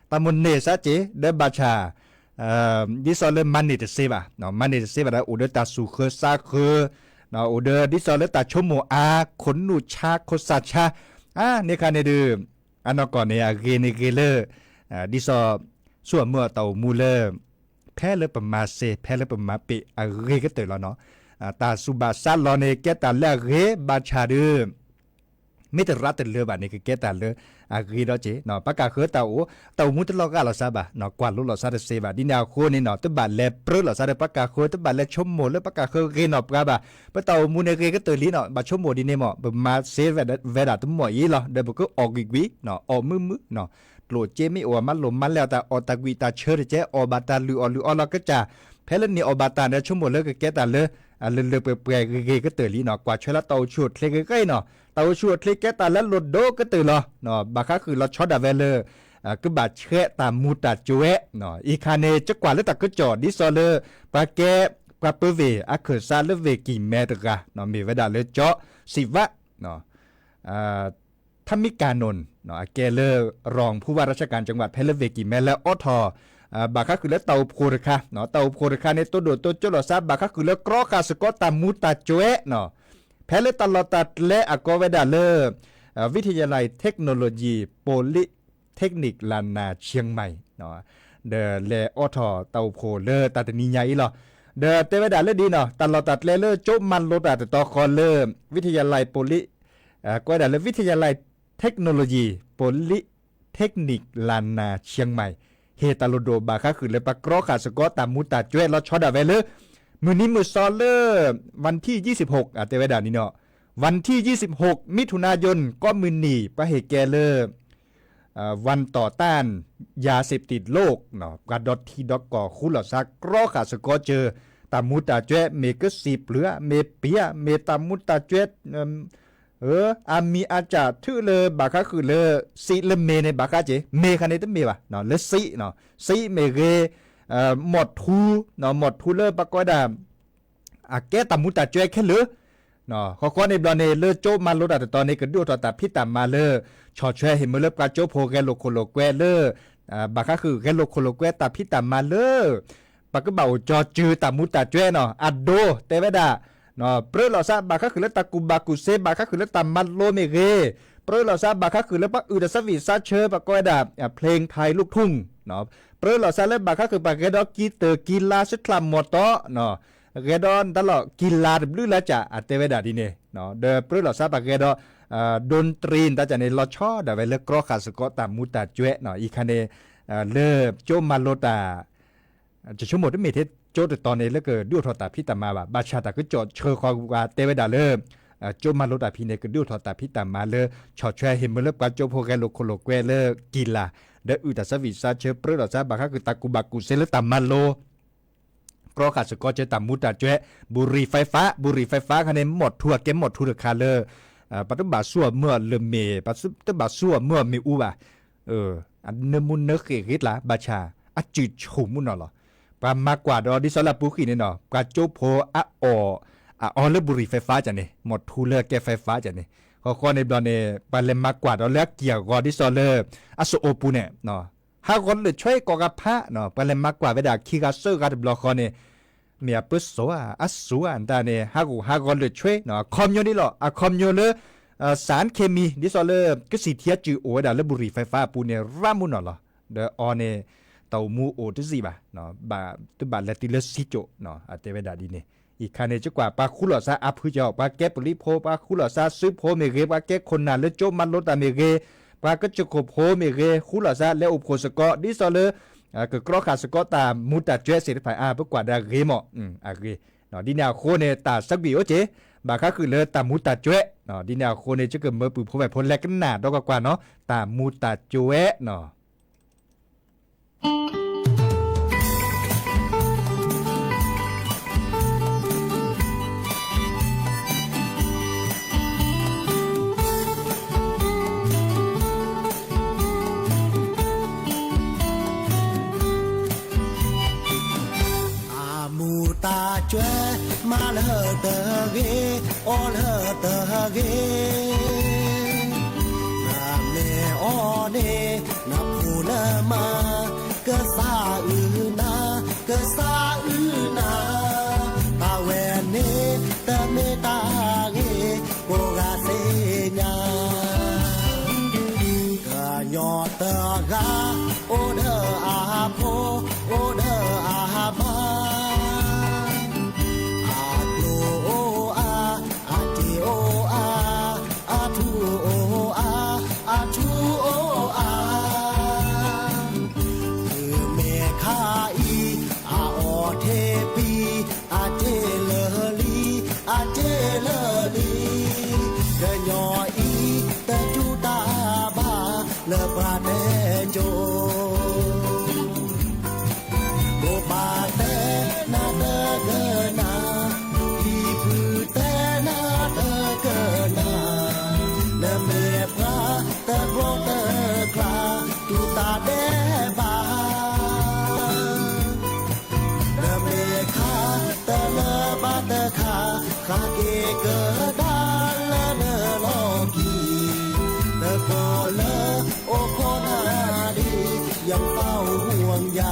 တၢ်မိၣ်န့ၢ်စါက့ၤ ဒီးဘၣ်ဆၣ် ဒ်သိးလၢမၤန့ၢ်တသ့ဘၣ်, မၤန့ၢ်တသ့ဘၣ်ဒီး အိၣ်ဒီးတၢ်သူၣ်ဃၢဆါဃၢ, အိၣ်ဒီးဒ်သိးလၢတၢ်ဆိကမိၣ်အါ, ခိၣ်နူာ်ဆါခိၣ်ဆၣ်ဆါ, န့ၣ်အခါန့ၣ်ဒုး အနီၢ်ကီၢ်န့ၣ် အဂ့ၤန့ၣ်ဂ့ၤလၢ ဒ်သိး ဆိအမုၢ်အတၢ်အိၣ်မူလၢ ဖဲလၢပမၤစ့ၤ ဖဲလၢပမၤပ့ၤအဂ့ၤကတၢၢ်လီၤနီၤ. တၢ်သူၣ်ဘၣ်စၢ်လီၤန့ၣ် ကဲတၢ်လၢအဂ့ၤ ဘၣ်ဆၣ်ဒုး မ့ၢ်တရၣ်တလၢဘၣ်န့ၣ် ကကဲတၢ်လၢအဂ့ၤဒီးက့ၤ, ပှၤကၢ်ဃၢၤတၢ်အိၣ် တၢ်အိၣ်မူတလီၤဂာ်လီၤစါဘၣ်, ကွၢ်လိလီၤစါတသ့ဘၣ်. ဒ်န့ၣ်အဃိန့ၣ်နီၤ တဘၣ်လဲၤပြၢလီၤစါဒီး ပှၤကၢ်ဃၢၤ တဘၣ်လဲၤဆိကမိၣ်လၢပှၤကၢ်ဃၢၤဂ့ၤနီၢ်ပှၤဘၣ်. ပတၢ်အိၣ်မူန့ၣ်ဂ့ၤကတၢၢ်လံနီၤ, ဘၣ်ဆိကမိၣ်ဒ်န့ၣ်မ့ၢ် ပမၤစ့ၤဝဲဒၣ်တမီၢ်အံၤလီၤ, ဒီးပကအီၣ်ကွံာ်ကွံာ်, အီၣ်မုာ်မုာ်, ကျိၣ်စ့မ့ၢ်အိၣ်မၤလိာ်မၤလဲၢ်အီၤ တၢ်အီၣ်တၢ်ကွံာ်တၢ်ဆၢတကဲ အီၣ်ဘၣ်တၢ်လုၢ်အီၣ်လုၢ်အီလီၤကစၢ်, ဖဲလၢန့ၣ်အီၣ်ဘၣ်တၢ်ဒီး ဆိကမိၣ်လၢကကဲတၢ်လၢ လၢလၢပှဲၤပှဲၤဂ့ၤဂ့ၤကတၢၢ်လံနီၤ. ကွၢ်ထွဲလၢတၢ်အိၣ်ဆူၣ်အိၣ်ချ့ဂ့ၤဂ့ၤနီၤ, တၢ်အိၣ်ဆူၣ်အိၣ်ချ့ကဲတၢ်လၢလိၣ်ဒိၣ်ကတၢၢ်လီၤ. ဘၣ်ဃးဃုာ်လီၤဆီဒၣ်ဝဲလၢ ကဘၣ်ဆှဲးတၢ်မူၤတၢ်ကၠိဝဲ, အံၤခါန့ၣ် ကကွၢ်လၢတၢ်ကစီၣ် ဒ်သိးလၢ ပှၤကဲ ပှၤပၢဝ့ၢ်အခၢၣ်စးလၢဝ့ၢ်ကံၢ်မဲတဂၤ မ့ၢ်ဝဲဒၣ်လၢ ကၠီစံးဝး ထမံကၣ်နိၣ် အကဲလၢ ရၤဖူဝါရၢ်စကၣ်ကၠၣ်ဝး ဖဲလၢဝ့ၢ်ကံၢ်မဲလၢအိးထီၣ် ဘၣ်ဃးဃုာ်လၢတၢ်အိၣ်ဖှိၣ်တခါ, တၢ်အိၣ်ဖှိၣ်တခါန့ၣ် တိဒိၣ်တိကၠိလိာ်သး ဘၣ်ဃးဃုာ်လၢကြီဃာ်စ့ၢ်ကီးတၢ်မူၤတၢ်ကၠိနီၤ. ဖဲလၢတၢ်လီၢ်တၢ်ကျဲအကိးဝဲဒၣ်လၢ วิทยาลัยเทคโนโลยี Polytechnic ลานาเชียงใหม่ ဒီးလဲၤအိးထီၣ်တၢ်အိၣ်ဖှိၣ်လၢတၢ်တနံၤညါအံၤလီၤ. ဒီးတဲဝဲဒၣ်လၢဒ်နီၤ တၢ်လီၢ်တၢ်ကျဲလၢကၠိမၤလိတၢ်တတီၤဃီလၢ วิทยาลัย Poly ကိးဝဲဒၣ်လၢ วิทยาลัยเทคโนโลยี Polytechnic ลานาเชียงใหม่ ဟ့ၣ်တၢ်လိၣ်ဒိၣ်ဘၣ်ဃါဃုာ်လၢပှၤကြီဃာ်စ့ၢ်ကီးတၢ်မူတၢ်ကွဲးလီၤဆီဒၣ်ဝဲလၢ မုၢ်နံၤမုၢ်သီလၢ วันที่ยี่สิบหก အတဲဝဲဒၣ်န့ၣ်နီၤ วันที่ยี่สิบหก มิถุนายน ကိးမုၢ်နံၤ ပှၤဟ့ၣ်ကဲလၢ วันต่อต้านยาเสพติดโลก ပှၤဒီထံဒီကီၢ် ဃူလိာ်သးကြီဃာ်စ့ၢ်ကီးစၢၤ တၢ်မူတၢ်ကွဲး မ့ၢ်ကစံာ်ပျုၤဧါ မ့ၢ်ပံၤဧါ မ့ၢ်တၢ်မူတၢ်ကွဲး အမံၤအစၢ်ထုးလၢဘၣ်ဃါဃုာ်လၢ စံးလၢမ့ၢ်န့ၣ် ဘၣ်ဃါက့ၤ မ့ၢ်ခါန့ၣ်တမ့ၢ်ဘၣ် လၢစံး စံးမ့ၢ်ဂ့ၤ မီၢ်ထူ မီၢ်ထူလၢပှၤကိးဝဲဒၣ် အကဲတၢ်မူတၢ်ကွဲးခဲလၢာ် ဃီဃီန့ၣ်ဘျီန့ၣ် လၢကၠိမၤလိတၢ်တတီၤန့ၣ် ကဒုးအိၣ်ထီၣ်တၢ်ဖံးတၢ်မၤလၢ ဆီၣ်ထွဲဟ့ၣ်မ့ၢ်လၢပှၤကၠိဖိဂဲၤလိာ်ခိၣ်လိာ်ကွဲလၢ ဘၣ်ဃါဃုာ်ဂဲၤလိာ်ခိၣ်လိာ်ကွဲတၢ်ဖံးတၢ်မၤလၢ ပကဘၣ်အိၣ်ကၠီစုတၢ်မူတၢ်ကွဲးနီၤ အဒိတဲဝဲဒၣ် ပြၢလိာ်သးဘၣ်ဃါဃုာ်လၢတၢ်ကူၣ်ဘၣ်ကူၣ်သ့ ဘၣ်ဃါဃုာ်လၢတၢ်မၤလိမ့ၢ်ဂ့ၤ, ပြၢလိာ်သးဘၣ်ဃါဃုာ်လၢပှၤအုၣ်တၢ်သၣ်ဝံၣ်သးဆၢ ပှၤကိးဝဲဒၣ် เพลงไทยลูกทุ่ง ပြၢလိာ်သးလၢဘၣ်ဃါဃုာ်ပှၤဂဲၤဒီးကံတၢၢ်ကံလါ စၢထျၣ်မီၢ်တီ ဂဲၤဒီးတၢ်လီၢ်ကံလါတဘျုးလၢကၠး အတဲဝဲဒၣ်ဒ်န့ၣ် ဒီးပြၢလိာ်သးပှၤဂဲၤဒီး ဒိတရံ တၢ်ကၠးန့ၣ် လီၤဆီဒၣ်ဝဲလၢကြီဃာ်စ့ၢ်ကီးတၢ်မူတၢ်ကွဲးနီၤ အံၤခါန့ၣ် လၢကၠိမၤလိတၢ် ယဆိကမိၣ်တမ့ၢ်ထဲကၠိတတီၤန့ၣ် လၢကဒုးအိၣ်ထီၣ်တၢ်ဖံးတၢ်မၤဘၣ်, ဘၣ်ဆၣ်တၢ်ကစီၣ်ဆၢဃီၤပှၤတဲဝဲဒၣ်လၢ ကၠိမၤလိတၢ်ဖံးန့ၣ် ကဒုးအိၣ်ထီၣ်တၢ်ဖံးတၢ်မၤလၢ ဆီၣ်ထွဲဟ့ၣ်မ့ၢ်လၢပှၤကၠိဖိဂဲၤလိာ်ခိၣ်လိာ်ကွဲလၢကံလၤ, ဒီးအုၣ်တၢ်သၣ်ဝံၣ်သးဆၢ ပြၢလိာ်သးဘၣ်ဃါဃုာ်တၢ်ကူၣ်ဘၣ်ကူၣ်သ့လၢတၢ်မၤလိ ကြီဃာ်စ့ၢ်ကီးကၠိတၢ်မူတၢ်ကွဲး, ဘူရံၤဖဲးဖး, ဘူရံၤဖဲးဖးခါန့ၣ် မီၢ်ထူအကဲမီၢ်ထူတခါလၢ ပတဘၣ်ဆူၣ်အီၤမၢအီၤလၢမ့ၢ်, ပတဘၣ်ဆူၣ်အီၤမၢအီၤမ့ၣ်အူဘၣ် အနၢမူနၢဃ့ၢ်ဂ့ၤကျါ ဘၣ်ဆၣ် အစုၣ်ဆူၣ်မူနီၢ်လီၤ. ပှၤမၤကွၢ်ဒီးဒ်သိးလၢအပူၤဃံၣ်န့ၣ်နီၤ ပှၤကၠိဖိအအီၣ် အအီလၢဘူရံၤဖဲးဖးကၠးန့ၣ် မီၢ်ထူလၢအကဲဖဲးဖးကၠးန့ၣ် ဃီဃီန့ၣ်ဘျီန့ၣ် ပှၤလဲၤမၤကွၢ်ဒီးလၢအကံၢ်အဂီၤဒ်သိးလၢ အစိၣ်အိၣ်ပူၤန့ၣ် ဟးဂီၤလၢာ်ဆွဲကိးဂၤဖး, ပှၤလဲၤမၤကွၢ်ဝဲဒၣ်ခံဂၤသၢဂၤတဘျီဃီန့ၣ် မ့ၢ်အပၢၤစိးဧါ အစိၤဧါ တၢ်န့ၣ် ဟးဂီၤဟးဂီၤလၢာ်ဆွဲ, အခီပညီဒ်လီၤ အခီပညီလၢ စၣ်ခ့မံ ဒ်သိးလၢ ကစံၣ်ထံအစုၣ်အိၣ်ဝဲဒၣ်လၢဘူရံၤဖဲးဖးအပူၤန့ၣ် ရၣ်မူနီၢ်လီၤ. ဒီးအီၤန့ၣ် တၢ်အိၣ်မူအိၣ်တစံးဘၣ်, ဘၣ်တဘၣ်လဲၤတုၤလၢစံကၠိၣ်, အတဲဝဲဒၣ်ဒ်န့ၣ်. အံၤခါန့ၣ် ကကွၢ်ပှၤဃူလိာ်သးအါဖုကီး ပှၤကဲပလံးဖိ ပှၤဃူလိာ်သးစုဖိမ့ၢ်ဂ့ၤ ပှၤကဲခိၣ်နၢ်လၢကၠိမၤလိတၢ်မ့ၢ်ဂ့ၤ ပှၤကစၢၢ်ခိၣ်ဖိမ့ၢ်ဂ့ၤ ဃူလိာ်သးလဲၤအိၣ်ဖှိၣ်စ့ၢ်ကီး ဒ်သိးလၢ ကကြီဃာ်စ့ၢ်ကီးတၢ်မူတၢ်ကွဲးသ့ၣ်တဖၣ်အါ ပကွၢ်ဒၣ်ဂ့ၤမး အဂ့ၤ. ဒ်န့ၣ်အဃိန့ၣ် တၢ်သၣ်ဝံၣ်အိၣ်က့ၤ ဘၣ်ဃါဃုာ်လၢတၢ်မူတၢ်ကွဲး, ဒ်န့ၣ်အဃိန့ၣ် ကကမၢပှၤဖိဝဲၢ်ဖိလဲၤကနၣ်ဒီးကကွၢ်နီၤ တၢ်မူတၢ်ကွဲးနီၤ. တၢ်မူတၢ်ကွဲး မၤလၢတဂ့ၤ အီၣ်လၢတဂ့ၤ နမ့ၢ်အီၣ်န့ၣ် နဖိနမါ ကစၢ်အုၣ်နၤ ကစၢ်အုၣ်နၤ တၢ်ဝဲန့ၣ် တမ့ၢ်တၢ်ဂ့ၤ ကိးဂၤသ့ၣ်ညါ ကညီတဂၤ အိၣ်ဒီးအဖိ အိၣ်ဒီးအမါ အကျိၣ်အိၣ်အါ အစ့အိၣ်အါ အထူအိၣ်အါ အထူအိၣ်အါ မုၢ်မ့ၢ်ခါအံၤ အအီၣ်ထဲပံၤ အစ့လၢလံ အစ့လၢလံ ကညီအံၤ တတူၢ်တၢ်ဘၣ် လၢပှၤတဲကၠိ မိၢ်ပၢ်တဲနၤတကနၣ် ဟံၣ်ဖုတဲနၤတကနၣ် နမ့ၢ်ပှၤတကျိတကျါ တူၢ်တၢ်ဒဲးဘး နမ့ၢ်ခါတလၢဘၣ်တခါ ဃးက့ၤကဒါလၢနလီၢ်ခံ တကိးလၢအိၣ်ခိးနၤဒ် ယံသီၣ်ဝူၣ်ယါ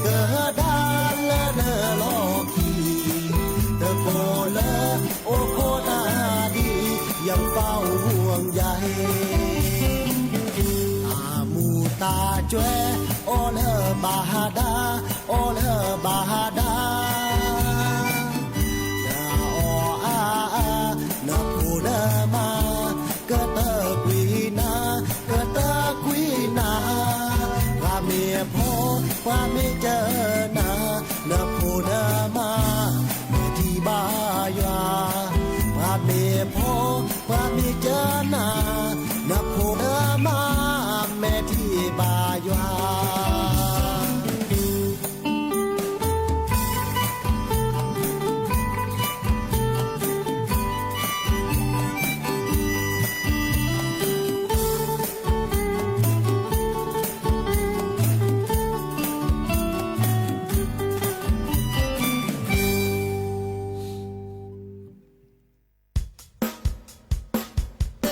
ကဒါလၢနလီၢ်ခံ, တကိးလၢအိၣ်ခိးနၤဒ် ယံၤပၢ်အိၣ်ဝူအံၤယၤဟ့ၣ်, တၢ်မူတၢ်ကွဲ အိၣ်လၢဘၣ်ဒါ, အိၣ်လၢဘၣ်ဒါ, နအီၣ်အါအါ နဖိနမါ ကတၢၢ်ကွံာ်နၤ, ကတၢၢ်ကွံာ်နၤ, ပှၤမ့ၢ်ဖိ ပှၤမ့ၢ်ကၢနၤ, နဖိနမါ မဲာ်ထံဘါယွၤ, ပှၤမ့ၢ်ဖိ ပှၤမ့ၢ်ကၢနၤ, နဖိနမါ မဲာ်ထံဘါယွၤ. ခ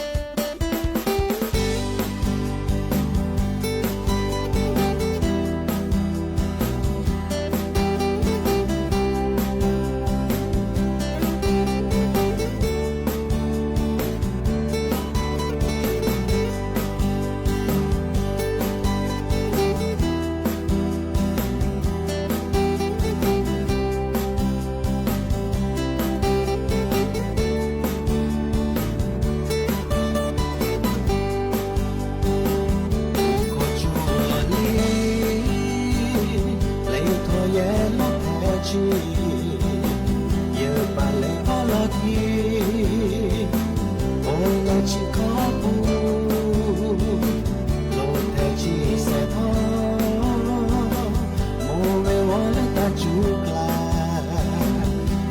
ီၣ်ကၠိလီၤန့ၣ် လဲၤထီၣ်ယဲလီၤဖဲကၠ့ ယဘၣ်လဲၤထီၣ်လီၤခံ အိၣ်လၢထံခီပူၤ လီၤဖဲကၠ့စဲးထီၣ် မိၢ်ဝဲဝီလၢတၢ်စူၤကျါ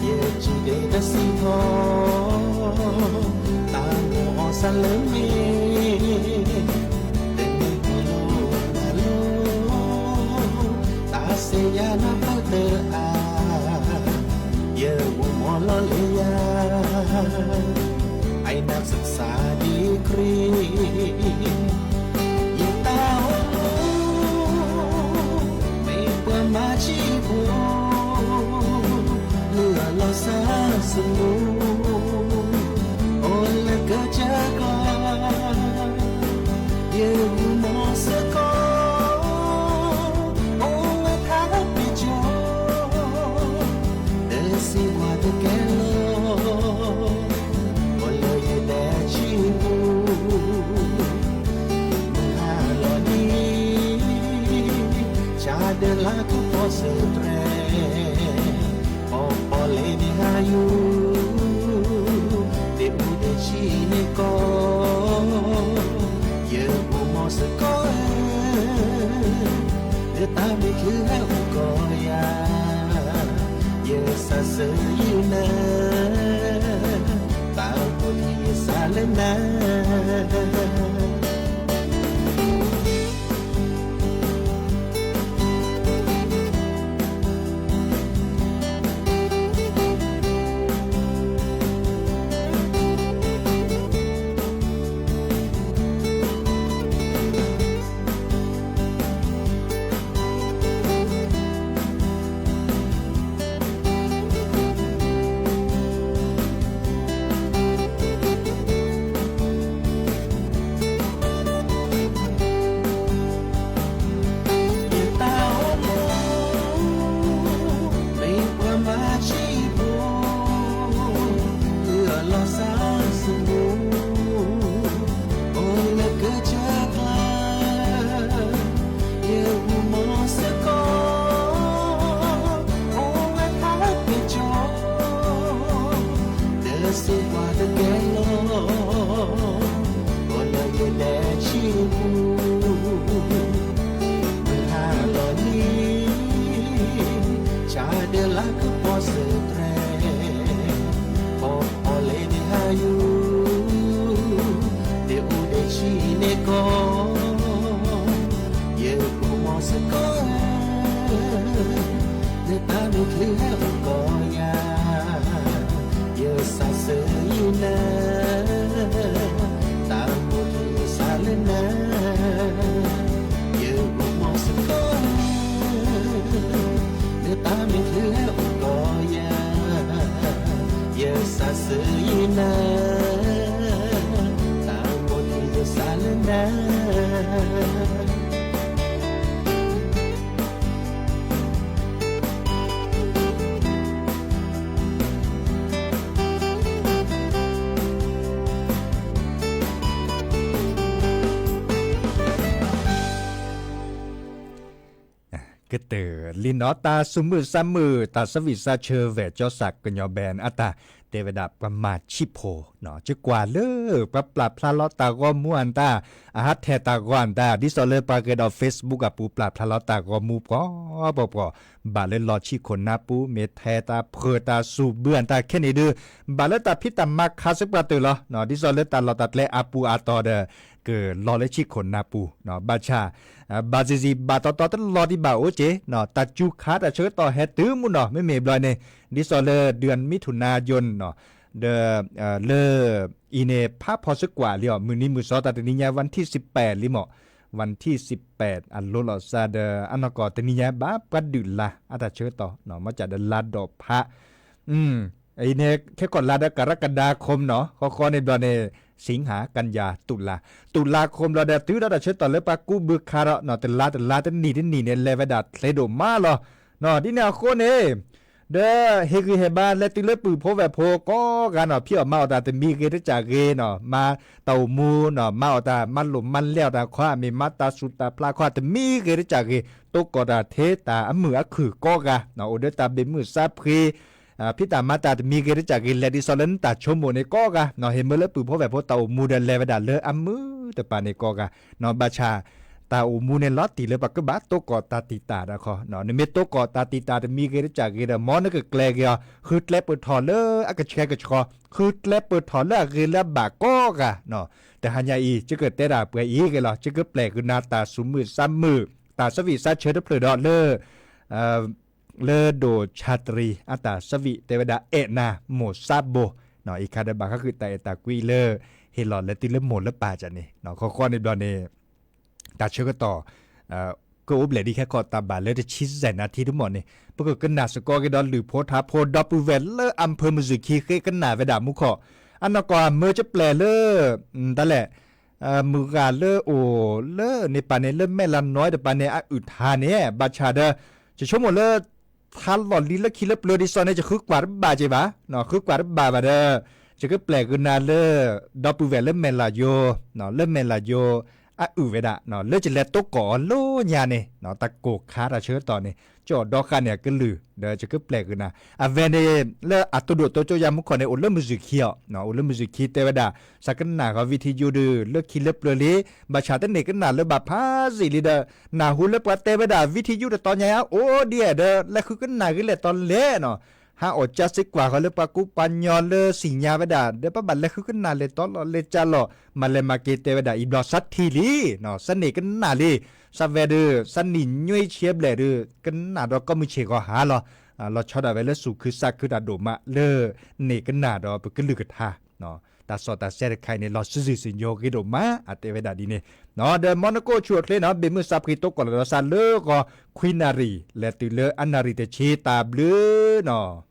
ယစံးဒ့တစံးထီၣ် တၢ်မိၣ်အီၣ်စၢ်လၢမ့ၢ် တမ့ၢ်ပှၤလီၤမၤလိ တၢ်စဲယၤနၢ်ပၢၢ်တအါ ယအိၣ်မီၢ်လီၤလၢယၤ အံၤနၢ်စၢ်စၢ်ဒ်ခရံာ် ယတၢ်အိၣ်မူ မ့ၢ်ပှၤမၤဆံးဖိ လုၢ်အလီၢ်စၢ်စမူ အိၣ်လၢကစၢ်ကျါ ယဂုာ်မီၢ်စ့ၢ်ကီး အိၣ်ဝဲထါပ့ၤကၠီ တစံးဝါတကဲလီၤ အိၣ်လၢယဒဲကၠံပူၤ မုၢ်ဟါလီၤနံၤ ဆါဒၢလၢကပီၤစၢၤတြဲၤ ပီၤပီၤလဲၤန့ၣ်ဟါယူၤ ဒ့ၣ်အူဒ့ၣ်ဆံးန့ၣ်ကီး ယဂုာ်မီၢ်စ့ၢ်ကီး လၢတၢ်မ့ၢ်ချုးဟဲအိၣ်ကီးယၤ ယစၢ်စၢ်ယုၢ်နၤ တၢ်အိၣ်ဖှိၣ်ယစၢ်လၢနၤ ယတၢ်အိၣ်မူ မ့ၢ်ပှၤမၤဆံးဖိ လုၢ်အလီၢ်စၢ်စမူ အိၣ်လၢကစၢ်ကျါ ယဂုာ်မီၢ်စ့ၢ်ကီး အိၣ်ဝဲထါပ့ၤကၠီ တစံးပှၤတကဲလီၤ အိၣ်လၢယဒဲကၠံပူၤ မုၢ်ဟါလီၤနံၤ ဆါဒၢလၢကပီၤစၢၤတြဲၤ ပီၤပီၤလဲၤန့ၣ်ဟါယူၤ ဒ့ၣ်အူဒ့ၣ်ဆံးန့ၣ်ကီး ယဂုာ်မီၢ်စ့ၢ်ကီး လၢတၢ်မ့ၢ်ချုးဟဲအိၣ်ကီးယၤ ယစၢ်စၢ်ယုၢ်နၤ တၢ်အိၣ်ဖှိၣ်ယစၢ်လၢနၤ ယဂုာ်မီၢ်စ့ၢ်ကီး စၢယနၤ, တၢ်ဘီထံယစးလၢနၤ ကတၢၢ်လံနီၤ တၢ်ဆူးမုၢ်ဆါမုၢ် တၢ်ဆၢဝံၣ်ဆၢဆၢ ဝဲၢ်ကၠီစးကညီ band အတၢ် တဲဝဲဒၣ်ပှၤမၤဆံးဖိနီၤ ကကွၢ်လၢ ပှၤပျၢ်ဖျါလီၤတၢ်ဂီၤမူအတၢ် အဟးထဲးတၢ်ဂီၤအတၢ် ဒ်သိးလၢပှၤဂဲၤဒီး Facebook အပူၤ ပျၢ်ဖျါလီၤတၢ်ဂီၤမူပှီၤပှီၤပှီၤ ဘၣ်လၢလီၤဆံးခိၣ်နၢ်ပူၤ မ့ၢ်ထဲတၢ်ဖုးတၢ်စူၤဘုအတၢ်ခဲန့ၣ်ဒုး ဘၣ်လၢတၢ်ဖံးတၢ်မၤခါဆၢပှၤတၢၢ်လီၤ. ဒ်သိးလၢတၢ်လီၢ်တၢ်ကျဲအပူၤအတီၤဒီး ကလီၤလၢဆံးခိၣ်နၢ်ပူၤ ဘၣ်ဆၣ် ဘၣ်စံးစံး ဘၣ်တီတီတလီၤဒံးဘၣ်အိၣ်က့ၤ တၢ်စူၤခါတၢ်ဆၢကတီၢ်ဟဲတုၤမုၢ်နီၤ မ့မ့ၢ်ဘျီန့ၣ် ဒ်သိးလၢ ဒုၣ်မံထူၣ်နါယိၣ် ဒီး လၢ အံၤန့ၣ် ဖးဖီဆၢကွၢ်လံအီၤ မုၢ်နံၤမုၢ်စီတၢ်တနံၤညါ วันที่สิบแปด လံမး วันที่สิบแปด အလိၤလီၤစါဒီး အနီၢ်ကီၢ်တနံၤညါ ဘၣ်ပှၤဒုးလါ အတၢ်ဆၢကတီၢ် မ့ၢ်ကၠးဒီးလါဒီးဖး အံၤန့ၣ် ခဲကီၢ်လါဒီး ကရကဒါ ခီမနီၤ ဃီဃီန့ၣ်ဘျီန့ၣ် สิงหา กันยา ตุลา ตุลา ခီမဘျီဒီး တုၤဒီးတၢ်ဆၢကတီၢ်လၢပှၤကူးဘုခါဒီး တလါတလါတနံၣ်တနံၣ်န့ၣ် လဲၤဝဲဒၣ်ချ့ဒိၣ်မးလီၤ. ဒ်န့ၣ်အဃိန့ၣ် ဒီးဟ့ၣ်ဂံၢ်ဟ့ၣ်ဘါ လဲၤတုၤလၢပုၢ်ဖိဝဲၢ်ဖိကိးဂၤနီၤ ဖံးအီၣ်မၤအီၣ်တၢ်တမံၤဂ့ၤတကၢ်ဂ့ၤနီၤ မၤတၢ်အိၣ်မူနီၤ မၤအီၣ်တၢ် မၤလိၣ်မၤလဲအီၣ်တၢ်ခီ အမ့ၢ်မၤတၢ်ဆူၣ်တၢ်ဖျးခီ တမံၤဂ့ၤတကၢ်ဂ့ၤ တိကိးတၢ်ထဲတၢ်အမုာ်အခုၣ်ကိးဂၤ အိၣ်ဒီးတၢ်ဘၣ်မုာ်စၢ်ဖှံ ဖံးတၢ်မၤတၢ်တမံၤဂ့ၤတကၢ်ဂ့ၤ လဲၤဒ်သိးလၢနတၢ်ဆိကမိၣ်န့ၣ်ကိးဂၤ ဟ့ၣ်မၢလၢပုၢ်ဖိဝဲၢ်ဖိတၢ်အိၣ်မူဒီးလဲၤဝဲဒၣ်လၢအမုာ်တပၤန့ၣ်ကိးဂၤ ဘၣ်ဆၣ် တၢ်အိၣ်မူန့ၣ်လီၤတံၢ်လၢပကဘၣ်တိကိးတၢ်တံာ်တာ်ဒီးခီ နမ့ၢ်တိကိးတၢ်တံာ်တာ်တမံၤဂ့ၤတကၢ်ဂ့ၤဒီး မ်နကကျဲၤက့ၤအီၤ ဃုကျဲပၢၢ်ထီၣ်လၢအကဆှဲကဆှီ ဃုကျဲပၢၢ်ထီၣ်လၢအဂ့ၤလၢအဘၣ်ကိးဂၤ တဟါညါအံၤ ယကတဲဒၣ်ပှဲၤအံၤဂ့ၤလီၤ ယကပျဲၢ်ကနၤတၢ်ဆူးမုၢ်ဆါမုၢ် တၢ်ဆၢဝံၣ်ဆၢဆၢတဖျၢၣ်ဒီးလၢ လၢဒိၣ်ဆၣ်တရံး အတၢ်ဆၢဝံၣ်တဲဝဲဒၣ် အဲၣ်နၤ မိၢ်စါဘိ အံၤခါဒီးဘၣ်ဃးဃုာ်တၢ်အဲၣ်တၢ်ကွံလၢ ဟ့ၣ်လီၤလဲၤတုၤလၢမိၢ်လၢပၢ်ကၢ်န့ၣ် ဃီဃီန့ၣ်ဘျီန့ၣ် တၢ်ဆၢကတီၢ် ကအိၣ်ဘျဲၣ်ဒ်ခဲခီၣ်တၢ်ဘၣ်လၢတဆံစဲးနါထံတမီၢ်န့ၣ် ပကကနၣ်စ့ၢ်ကီးက့ၤဒီးလုၢ်ဖိထါဖိ ဒီပုၢ်ဝဲၢ်လၢ อำเภอ မုၢ်စူၢ်ခံဃ့ကနၣ်ဝဲဒၣ်မူခီၣ် အနီၢ်ကီၢ်အမၢကပျဲၢ်လၢ တၢ်လဲၣ် မုၢ်ဂၤလၢအိၣ်လၢန့ၣ်ပၢ်န့ၣ် လၢမဲၢ်လးနီတပၤန့ၣ် အအုၣ်ထါန့ၣ် ဘၣ်ဆၣ်ဒီး ယဆိကမိၣ်လၢ ထါလီၢ်လံၤလၢခံလၢပျၢၤဒ်သိးန့ၣ် ယဃုကွၢ်တဘၣ်က့ၤဘၣ်, ဃုကွၢ်တဘၣ်ဘၣ်ဒီး ယကပျဲၢ်ကနၤလၢ ဒီပုၢ်ဝဲၢ်လၢမဲၢ်လးယိၤ, လၢမဲၢ်လးယိၤ အအုၣ်ဝဲဒၣ် လၢယလဲၤတိကိးအီၤလၢညါန့ၣ် တၢ်ကိၢ်ခါတၢ်ဆၢကတီၢ်န့ၣ် ကၠီၣ်ဒီဃာ်န့ၣ်အကလုၢ် ဒီးယကပျဲၢ်ကနၤ အဝဲန့ၣ် လၢအတိၢ်ဒိၣ်တိၢ်ကၠိယါမူခီၣ်န့ၣ် အိၣ်လၢမုၢ်စူၢ်ခံအီၤ, အိၣ်လၢမုၢ်စူၢ်ခံတဲဝဲဒၣ် စးကနၣ်ဃီ ဝံထံယိၣ် ဒုး လၢခံလၢပျၢၤလံ, ဘၣ်ဆၣ်တန့ၢ်ကနၣ်လၢၤဘၣ်ဖးစ့ၢ်လံဒီး နၢ်ဟူလၢပှၤတဲဝဲဒၣ် ဝံထံယိၣ်တတီညါ အိၣ်ဒ်အဲၣ်ဒီး လဲၤဃုကနၣ်ဂ့ၤလဲၣ်တီလဲၣ်နီၤ, ဟးအီၣ်ကၢစ့ကွၢ်ဃီလၢပှၤကူပှၤညီလၢသ့ၣ်ညါဝဲဒၣ် ဒီးပဘၣ်လဲၤဃုကနၣ်လဲၤတီလီၤလဲၤကၢ်လီၤ မၤလဲၤမၤက့ၤတဲဝဲဒၣ် အံၤဘျီစးထံၣ်လံ, စးန့ၢ်ကနၣ်လံ, စးဝဲဒုး စးနံၣ်ညွံဆံဘျဲၣ်ဒုး ကနၣ်ဒီးကီၢ်မုၢ်ဆ့ၣ်ဂီၤဟါလီၤ, လီၤဆီဒၣ်ဝဲလၢသူၣ်ခုသးခုတၢ်ဒိၣ်မးလၢ န့ၢ်ကနၣ်ဒီးပကလုၢ်ကထါ တၢ်စီၣ်တၢ်ဆဲးတခါအံၤန့ၣ် လီၤစုာ်စုာ်စုာ်ညိဂ့ၤဒိၣ်မး အတဲဝဲဒၣ်ဒ်န့ၣ်, ဒီးမီနကိၣ်ဆူၣ်အိၣ်ချ့နီၤ ဘ့ၣ်မုၢ်စးဖှံတိကိးလီၤဒီးစးလၢဂီၤ ခွံနၣ်ရံၣ် လဲၤတုၤလၢအနၣ်ရံၣ်တဆံ တၢ်ဘျုးနီၤ.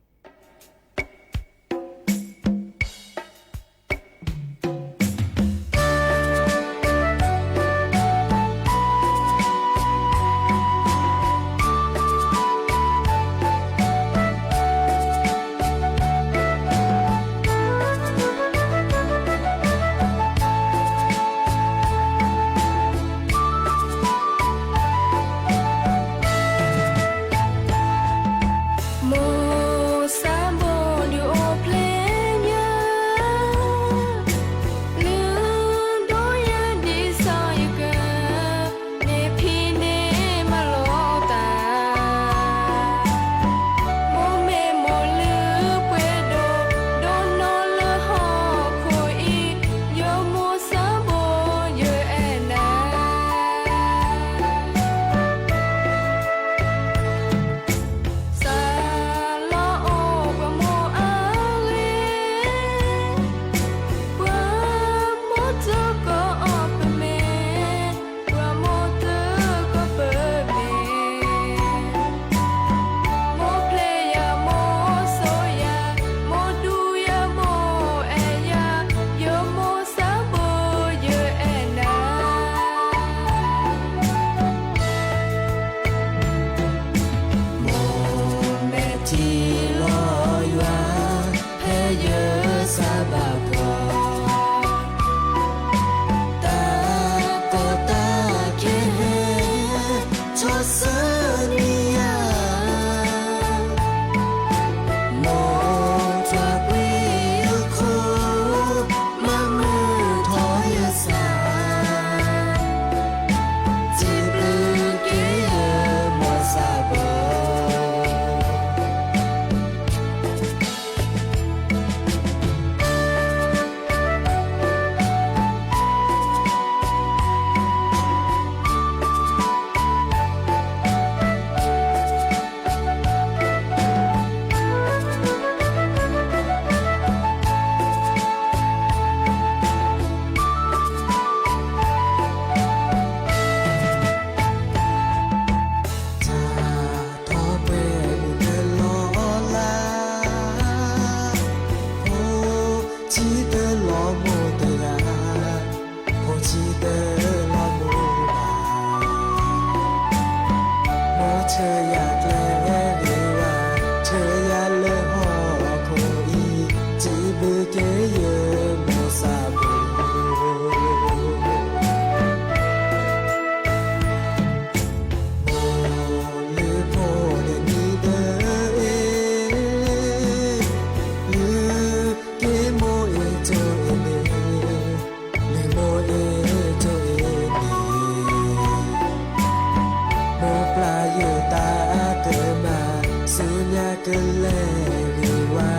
ကလဲၤဂ့ၤဝါ,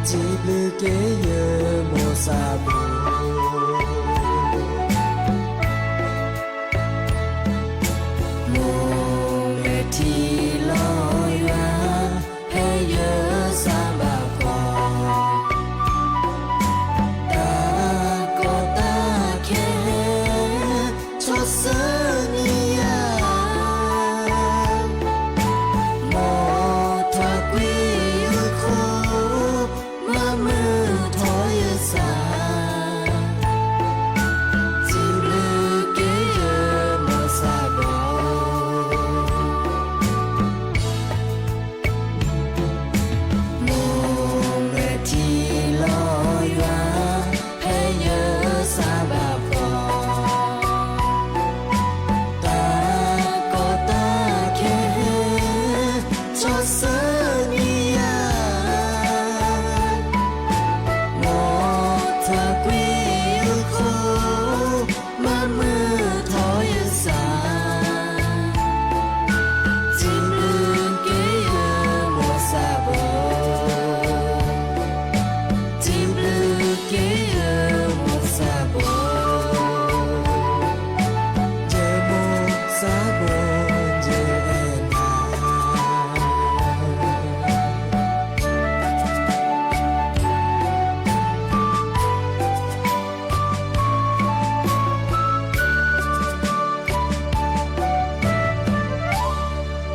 စံးဘျုးက့ၤယမိၢ်သးဘိ, မိၢ်မဲာ်ထံလီၤယွၤ, ဖဲယစၢ်ဘၣ်ဖီၣ်, တၢ်ကီတၢ်ခဲ ဆီၣ်ဆၢနံၤယၤ, မိၢ်ထွဲကွံာ်ယခိၣ်, မၤမုာ်ထီၣ်ယသး, စံးဘျုးက့ၤယမိၢ်သးဘိ မိၢ်မဲာ်ထံလီၤယွၤ, ဖဲယစၢ်ဘၣ်ဖီၣ်, တၢ်ကီတၢ်ခဲ ဆီၣ်ဆၢနံၤယၤ, မိၢ်ထွဲကွံာ်ယခိၣ်, မၤမုာ်ထီၣ်ယသး, စံးဘျုးက့ၤယမိၢ်သးဘိ, စံးဘျုးက့ၤယမိၢ်သးဘိ, ယမိၢ်သးဘိ, ယ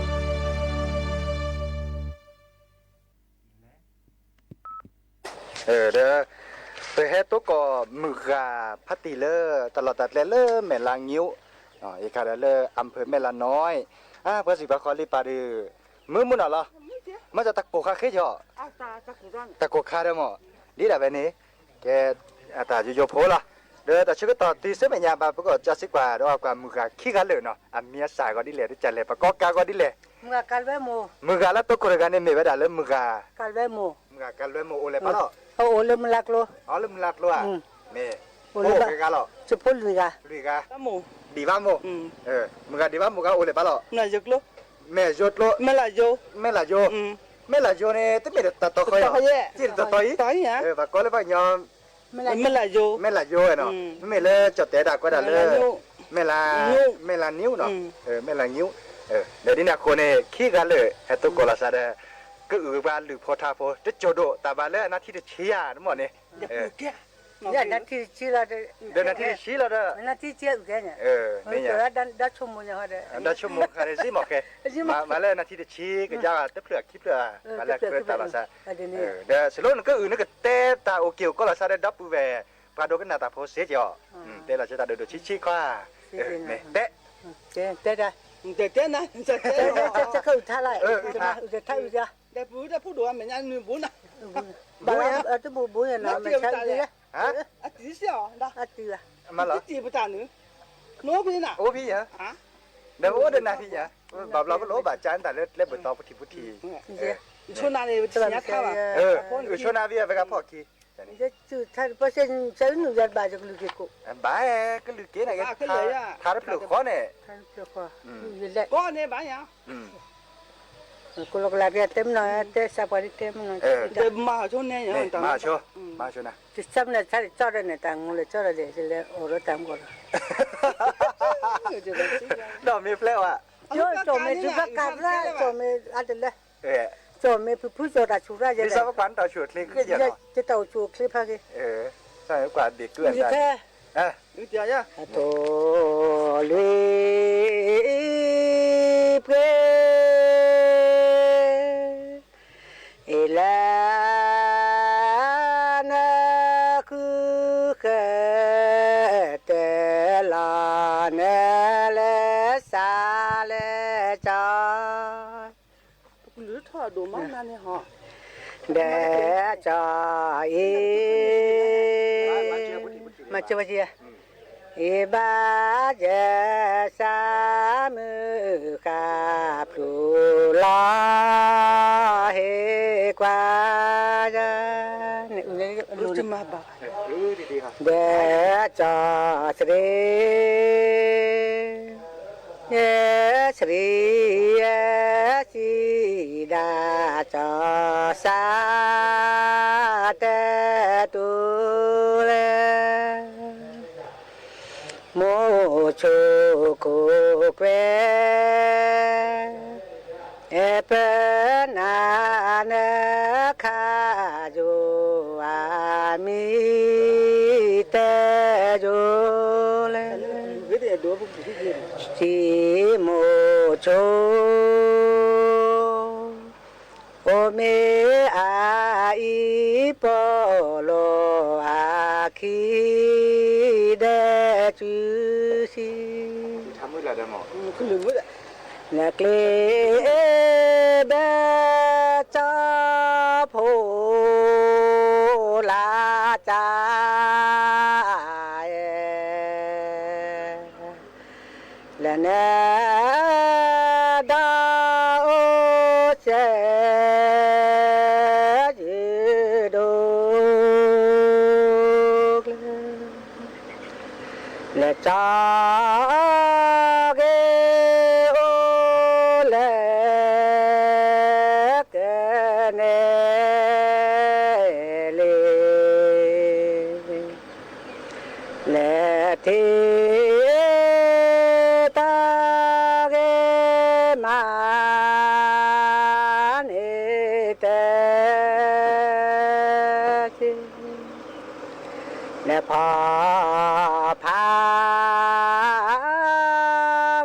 အဲၣ်နၤ ဒီး ပဟဲတိကိးမုၢ်ဂၤဖးတံၢ်လၢတၢ်လီၢ်တၢ်ကျဲလၢမဲၢ်လါငိၣ်, ယခါဒီးလၢအဖၢၣ်မဲၢ်လါနိ, ပှၤစံးပှၤဃီလံပာ်ဒုး, မုၢ်မုၢ်နီၢ်လီၤ, မ့ၢ်တၢ်ကိၢ်ခါဃ့ယီၤ, တၢ်ကိၢ်ခါဒီးမ့ၢ်, ဒ်ဒၣ်ဝဲန့ၣ်, ကဲ, အတၢ်ယိယိဖိလီၤ, ဒီးတၢ်ဆၢကတီၢ်တုၤဆၢမဲာ်ညါဘၣ် ပကကွၢ်စ့ၢ်ကီးဒီးကွၢ်မုၢ်ဂၤခံဂၤလၢာ်နီၤ အမံၤအသၣ်ဂီၤဒ်လဲၣ် တကလဲၣ် ပကိးကးဂီၤဒ်လဲၣ်, မုၢ်ဂၤလၢတိခိၣ်တဂၤန့ၣ်မ့ၢ်ဝဲဒၣ်လၢမုၢ်ဂၤ, မုၢ်ဂၤကါလွဲမိၢ်, အိၣ်လၢမုၢ်လါကျိ, အိၣ်လၢမုၢ်လါကျိဧါ, မ့ၢ်, အိၣ်လၢဂၤလီၤ, ဖိလွံၢ်ဂၤ, လွံၢ်ဂၤ, ဒံၣ်ဘၣ်မိၢ်, မုၢ်ဂၤဒံၣ်ဘၣ်မိၢ်ဂၤအိၣ်လၢဘၣ်လီၤ, မဲၢ်ယိၤကျိ, မဲၢ်လၢယိၤ, မဲၢ်လၢယိၤန့ၣ် တမ့ၢ်တတီၤဃီ, တတီၤဃီ, ဘၣ်ကိးလၢပှၤကညီ မဲၢ်လၢယိၤ, မဲၢ်လၢယိၤနီၤ, မ့မ့ၢ်လၢကၠီၣ်တဲာ်ဒၣ်ကွဲးဒၣ်လၢ, မဲၢ်လၢ, မဲၢ်လၢနံၣ်နီၤ, မဲၢ်လၢနံၣ်, ဒီးဒ်န့ၣ်အဃိန့ၣ် ခံဂၤလၢာ် ဟဲတိကိးလီၤသးဒီး, ကအုၣ်ပှၤလုၢ်ဖိထါဖိ တစိၢ်ဒိၣ်တၢ်ဘၣ်လၢအနါထံတဆံဧါ တမီၢ်န့ၣ်, ဒီးနါထံတဆံလီၤဒီး, ဒီးဆိကမိၣ်ဃါန့ၣ်စ့မီၢ်ဃဲ, မၤလၢအနါထံတဆံကယါတဖျၢၣ်ခံဖျၢၣ်, မၤလၢအနါထံတဆံကယါတဖျၢၣ်ခံဖျၢၣ်ဘၣ်လၢကြၢးတၢ်လီၤသး, ဒီးစ့ၢ်လီၤနကအုၣ်နကတဲတၢ်အိၣ်က့ၤအိၣ်ကီးလီၤသးဒီးဒီပုၢ်ဝဲၢ်, ပှၤဒိကနၣ်တၢ်ဖိစ့ၢ်ကီး, တဲလီၤကၢ်တၢ်ဒိၣ်ဒိၣ်ဆံးဆံးခီဧါ, မ့ၢ်တဲ တဲတၢ်, တဲနၤ, တဲနၤ, အတံၤစ့ၢ်အီၤ, အတံၤဘၣ်, အိၣ်ဖဲယၤ, ဒီးပအိၣ်ဒီးနၤဖဲယၤ, ဘၣ်ဘျီပလိၣ်ဘၣ်ကၢ်နတၢ်လၢကျဲဘၢၣ်တီပူၤထံပူၤထံး, ဆိနၤန့ၣ်, ဆိနၤဖဲယၤ ပကဖီၣ်ခံ ယကလုၢ်က့ၤနၤဘၣ်, ယကလုၢ်က့ၤန့ၣ်, ထါတဖျၢၣ်ဃီန့ၣ်, ကီန့ၣ်ဘၣ်ယၤ, ကလီကလးတဲမနီၤ, တဲစးပှၤဒ်တဲမနီၤ, မၤဆိန့ၣ်, မၤဆိ, မၤဆိနၤ, တဆၢမနုၤဆါတကၠီဒီးန့ၣ် တၢ်ငိၢ်လၢကၠီဒီးလဲၣ် လဲၤအိၣ်ဒီးတၢ်မူဒီး, ဒီးမ့ၢ်ဖျဲၣ်ဝဲ, ကၠီမ့ၢ်ဖုဖုကါဖျါ, ကၠီမ့ၢ်အါတလဲၣ်, ကၠီမ့ၢ်ဖုဖုကၠီတၢ်ဆူၣ်ရၣ်ယဲ, တၢ်အိၣ်ဆူၣ်အိၣ်ချ့ဖးက့ၤ, ကၠီ, အတိၢ်လွံၢ်ပှ့ၤ, အ့လၢ နဃုဃဲတဲလီၤနလဲၤစးလဲၤကၠီ, ဒီးကၠီအံၤ, မၤစၢၤဝဲက့ၤ, ယဘၣ်ယဲစးမုၢ်ဃၣ်ဖျိလီၤ, ဟ့ၣ်ကွၢ်ယၤ, ဒီးကၠီသရံး, ယဲသရံးယဲစံးဒၣ် ကၠီစၢ်တဲတူၢ်လဲၣ်, မိၢ်ဆိခိၣ်ကွဲ, အဲၣ်ပၢနၤနခါယိၤအမံၤတဲယိၤလဲၣ်, စံမိၢ်ဆိ အိၣ်မ့ၢ်အအံၤ ပီၣ်လိာ်အခံ ဒဲးစုစံ, နကျ့ဘၢကၠီဖိလၢ်ကၠါ လၢနဒီးအိၣ်စဲ ယဒိၣ်ကျဲ လၢကၠီဂ့ၤအိၣ်လၢကနဲလံ လဲၤထံၣ်တၢ်ဂ့ၤမၤန့ၢ်တၢ်စ့ လဲၤဖီဖး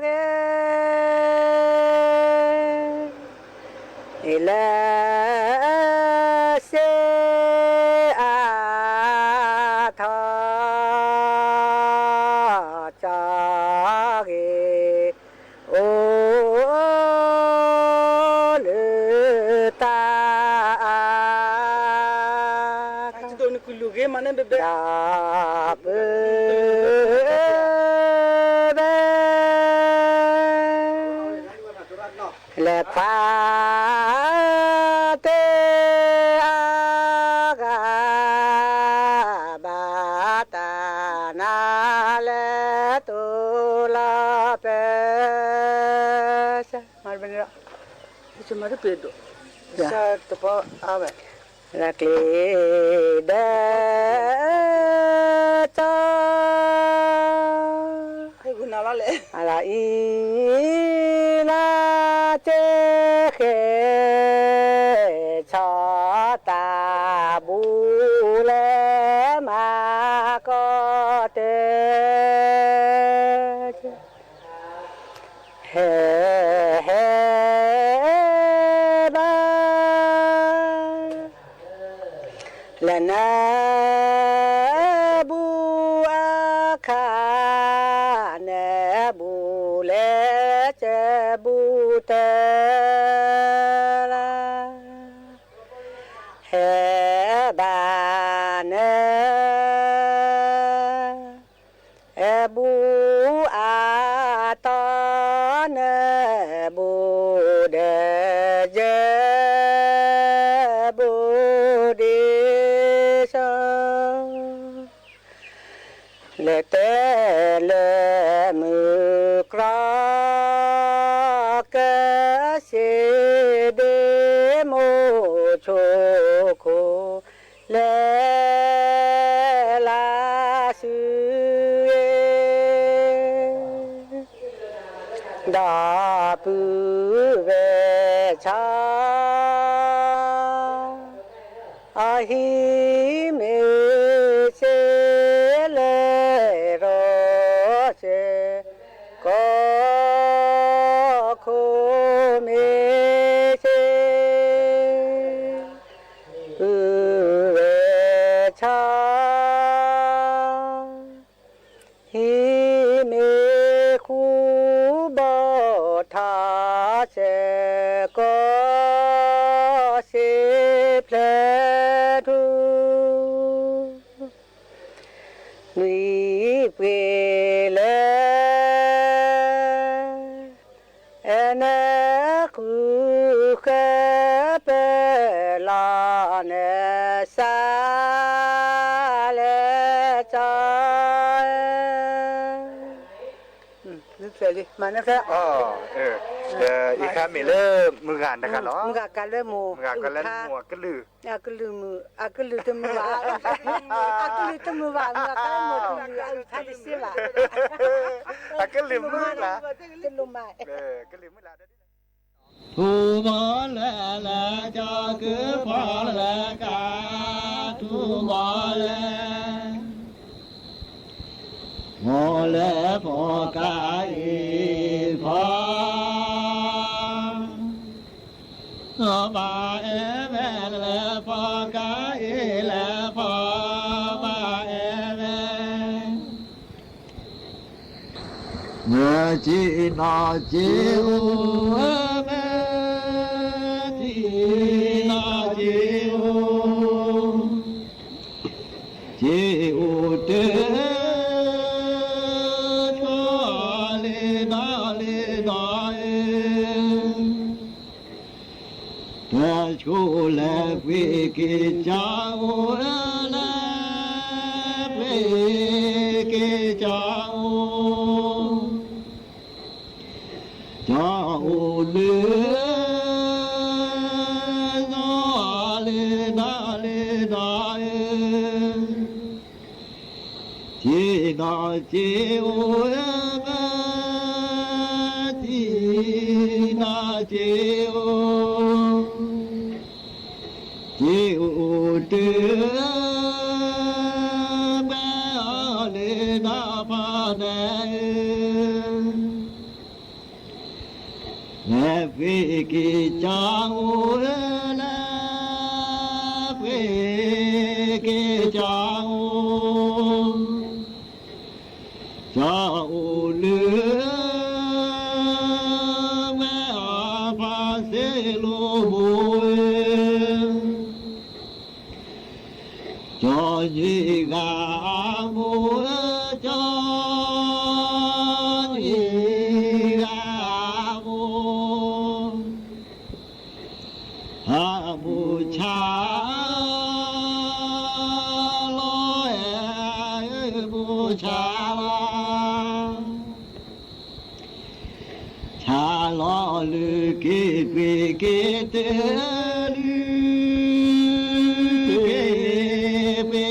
ဂ့ၤ လၢစ့အါထီၣ် ကၠီဂ့ၤ အိၣ်လၢတၢ်အါ တၢ်ပၢဘၢ လဲၤခွါတ့ၢ်အါဂၤ ဘၣ်တၢ်နါလဲၤတိၢ်လီၤပၢဆှၢ မၤတပ့ၤဒီး တပီအါဝဲ လၢကျ့ဒၢကၠီ အံၤလၢက့ဃဲ ဆီတၢ်ဘူလဲၤမၤကီၢ်တၢ် ဟဲ ဟဲဘၣ် လၢနဘူးအခါ နဘူးလဲၤစၢၤဘူးတၢ်လၢ ဟဲဘၣ်န အဲၣ်ဘူးအါတီၤ နဘူးဒီးယဲ ဘူးဒံးဆၢ လဲၤတဲလၢမုၢ်ကြီ ကစ့ဒ့မိၢ်ဆိခိၣ် လဲၤလၢစုဂ့ၤ ဒီပုၢ်ဝဲၢ်ဆီ အဟံၣ်မ့ၢ်စ့လဲၤဒီးစ့ ကီၢ်ခိၣ်မ့ၢ်စ့ ပုၢ်ဝဲၢ်ဆီ ဟံၣ်မ့ၢ်ဃူဘီထီၣ်စ့ ကီၢ်စ့ဖျဲးထူ နွံပှ့ၤလၢ အဲၣ်နဃုဃဲပၢၤလီၤနစၢ် လဲၤကၠီ မၤနဖဲ အံၤခါမ့ၢ်လၢမုၢ်ဂၤတခါလီၤ, မုၢ်ဂၤကါလၢမိၢ်, မုၢ်ဂၤကါလၢမိၢ်အကလုၢ်, အကလုၢ်မုာ်, အကလုၢ်တမုာ်ဘၣ်, အကလုၢ်တမုာ်ဘၣ်, မုၢ်ဂၤကါလၢမိၢ်အကလုၢ် အကလုၢ်တမုာ်ဘၣ်, အကလုၢ်မုာ်လၢ်, တလိၣ်မး, ကလုၢ်မုာ်လၢ် ထူမီၤလၢ်လၢ် ကၠီၤကဖီလၢကါ, ထူမီၤလၢ်, မီၤလၢ်ဖီကါအံၤဖီ, မၤအဲၣ်ဝဲလၢဖီကါအံၤလၢဖီ, မၤအဲၣ်ဝဲ မ့ၢ်ထံနီၤက့ၤအိၣ်, မ့ၢ်ထံနီၤက့ၤအိၣ်, က့ၤအိၣ်တ့ၢ်, ဆိလ့ဒီလ့ဒီအ့ၣ် တၢ်ဆိလၢပှ့ၤက့ၤကၠီအိၣ်လၢ, ပှ့ၤက့ၤကၠီအိၣ်, ကၠီအိၣ်လၢ, လ့ဒီလ့ဒီအ့ၣ် ထံနီၤက့ၤအိၣ်, ထံနီၤက့ၤအိၣ်, က့ၤအိၣ်တ့ၢ်, မ့ၢ်အီၤလ့ဒီဖီနဲ, လၢပှ့ၤက့ၤကၠီအိၣ်လၢ, ပှ့ၤက့ၤကၠီအိၣ်, ကၠီအိၣ်လၢ, မ့ၢ်အီၤဖီစ့လိမိၣ်, ကၠီယံၤဂၤအမိၢ်, ကၠီယံၤဂၤအမိၢ်, အမိၢ်ဆါလီၤ, အမိၢ်ဆါလီၤ, ဆါလီၤလၢက့ၤပှ့ၤက့ၤတ့ၢ်, လၢက့ၤပှ့ၤက့ၤတ့ၢ်, က့ၤတ့ၢ်နီၤ, နီၤ,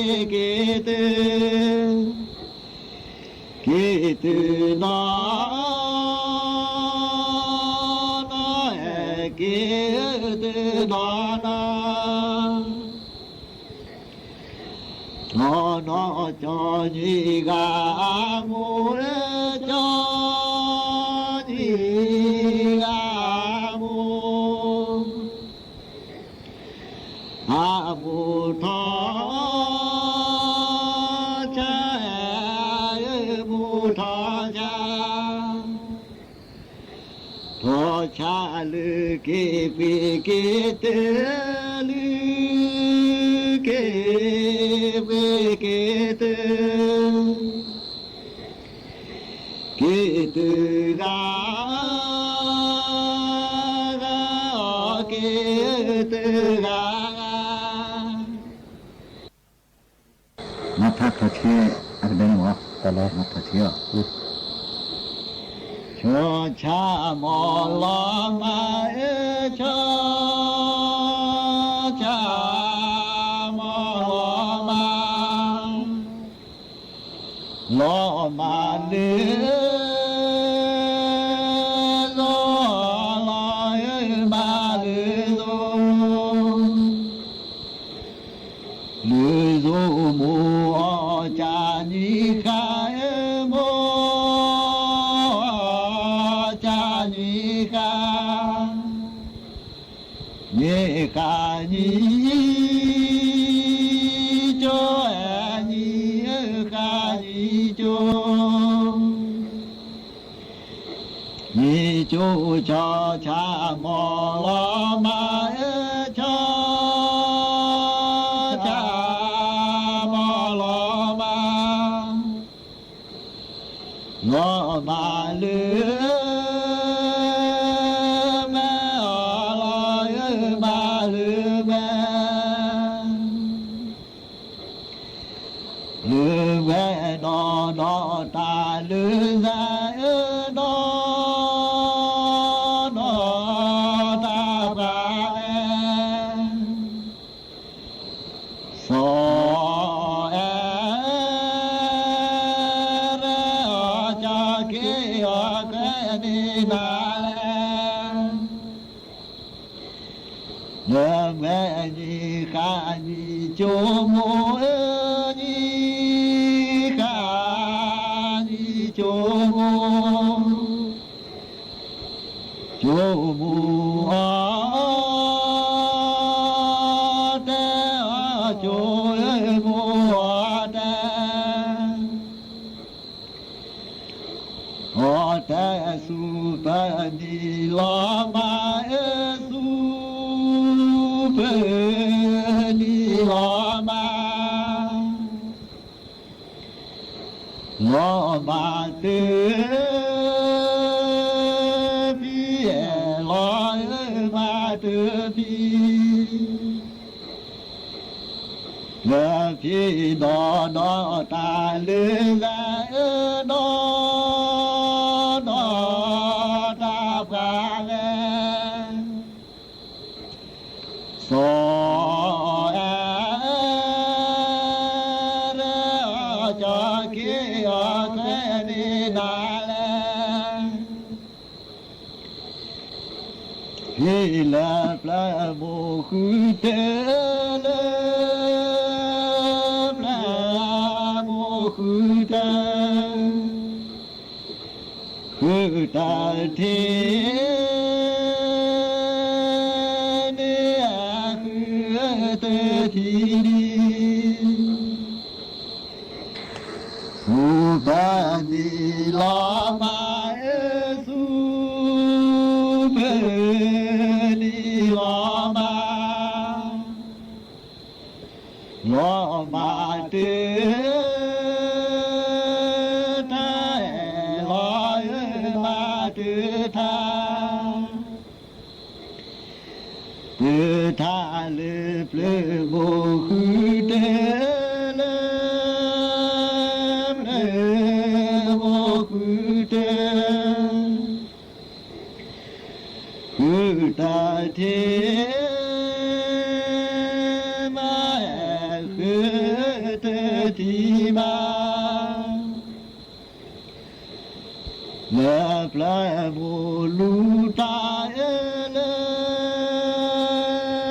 က့ၤတ့ၢ်နီၤနီၤ, နီၤနီၤ ကၠီယံၤဂၤအမိၢ်, ကၠီယံၤဂၤအမိၢ်, အမိၢ်ထီၣ်ဆါ, မိၢ်ထီၣ်ဆါ, ထီၣ်ဆါလၢက့ၤပှ့ၤက့ၤတ့ၢ်, လၢက့ၤပှ့ၤက့ၤတ့ၢ်, က့ၤတ့ၢ်ဂၤ, ဂၤအီၤက့ၤတ့ၢ်ဂၤဂၤ, မၤထါထီၣ်ဆဲး အကဒဲန့ၣ်မး, တၢ်လီၤ မၤထီၣ်ဆဲးအီၤ, ဆီဆါမီၤလီၤမၢ်အ့ၣ်, ဆီဆါမီၤလီၤမၢ်, လီၤမၢ်လၢ လီၤမၢ်လၢ လၢ လၢမိၢ်အီၣ်ကၠၢ်နံၤဃါ, မိၢ်အီၣ်ကၠၢ်နံၤဃါ, နံၤဃါနံၤ, ကၠိအဲၣ်နံၤဃါနံၤကၠိ, နံၤကၠိ ဆီဆါမီၤလီၤမၢ်အ့ၣ်, ဆီဆါမီၤလီၤမၢ်, လီၤမၢ်လၢ မၢ်အီၣ်လီၤမၢ်လၢ မၢ် လၢဝဲဒီးဒီးတၢ်လၢသးအၢဒီး လၢမုၢ်နံၤဃါနံၤ ကၠိမိၢ်ဧၢ, နံၤဃါနံၤ ကၠိမိၢ်, ကၠိမိၢ်အီၣ်တဲ, ကၠိမိၢ်အီၣ်တဲ အီၣ်တဲဆူပနံၤလီၤမး, ဆူပနံၤလီၤမး, လီၤမးတ ဖံ, လီၤမးတဖံ, တဖံဒီးဒီးတၢ်လၢဂၤဧၢ, ဒီးဒီးတၢ်ပှၤဂၤ စီၤအဲၣ် ကၠီက့ၤအီၤ ခဲန့ၣ်နၤလဲၣ်, ဟ့ၣ်လၢပျၢၤမိၢ်ဃုတၢ, လၢပျၢၤမိၢ်ဃုတၢ ဃုတၢ်ထံ န့ၣ်အဃုတၢ်ထံဒံး, ဆူပနံၤလီၤမး, ဆူပနံၤလီၤမး လီၤမးတ ထါ, လီၤမးတထါ, တထါလၢပျၢၤမိၢ်ဃုတၢ, လၢပျၢၤမိၢ်ဃုတၢ ဃုတၢ်ထံ မး ဃုတၢ်ထံမး, လၢပျၢၤမိၢ်လူၤတၢ် လၢ လၢပျၢၤ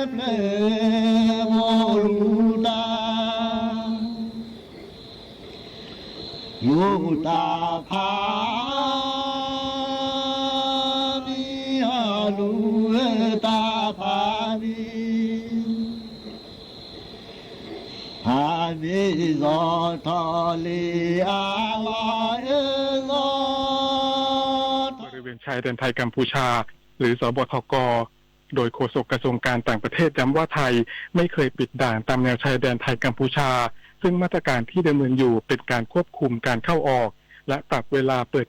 မိၢ်လူၤတၢ် လူၤတၢ်ဖး မံၤ အလူၤတၢ်ဖးမံၤ ဖးမံၤစီၤထီၣ်လံၤအါလီၤအၢ စီၤထီၣ် บริเวณชายแดนไทยกัมพูชา หรือ สบทก โดยโฆษกกระทรวงการต่างประเทศย้ำว่าไทยไม่เคยปิดด่านตามแนวชายแดนไทยกัมพูชา ซึ่งมาตรการที่ดำเนินอยู่เป็นการควบคุมการเข้าออก และปรับเวลาเปิด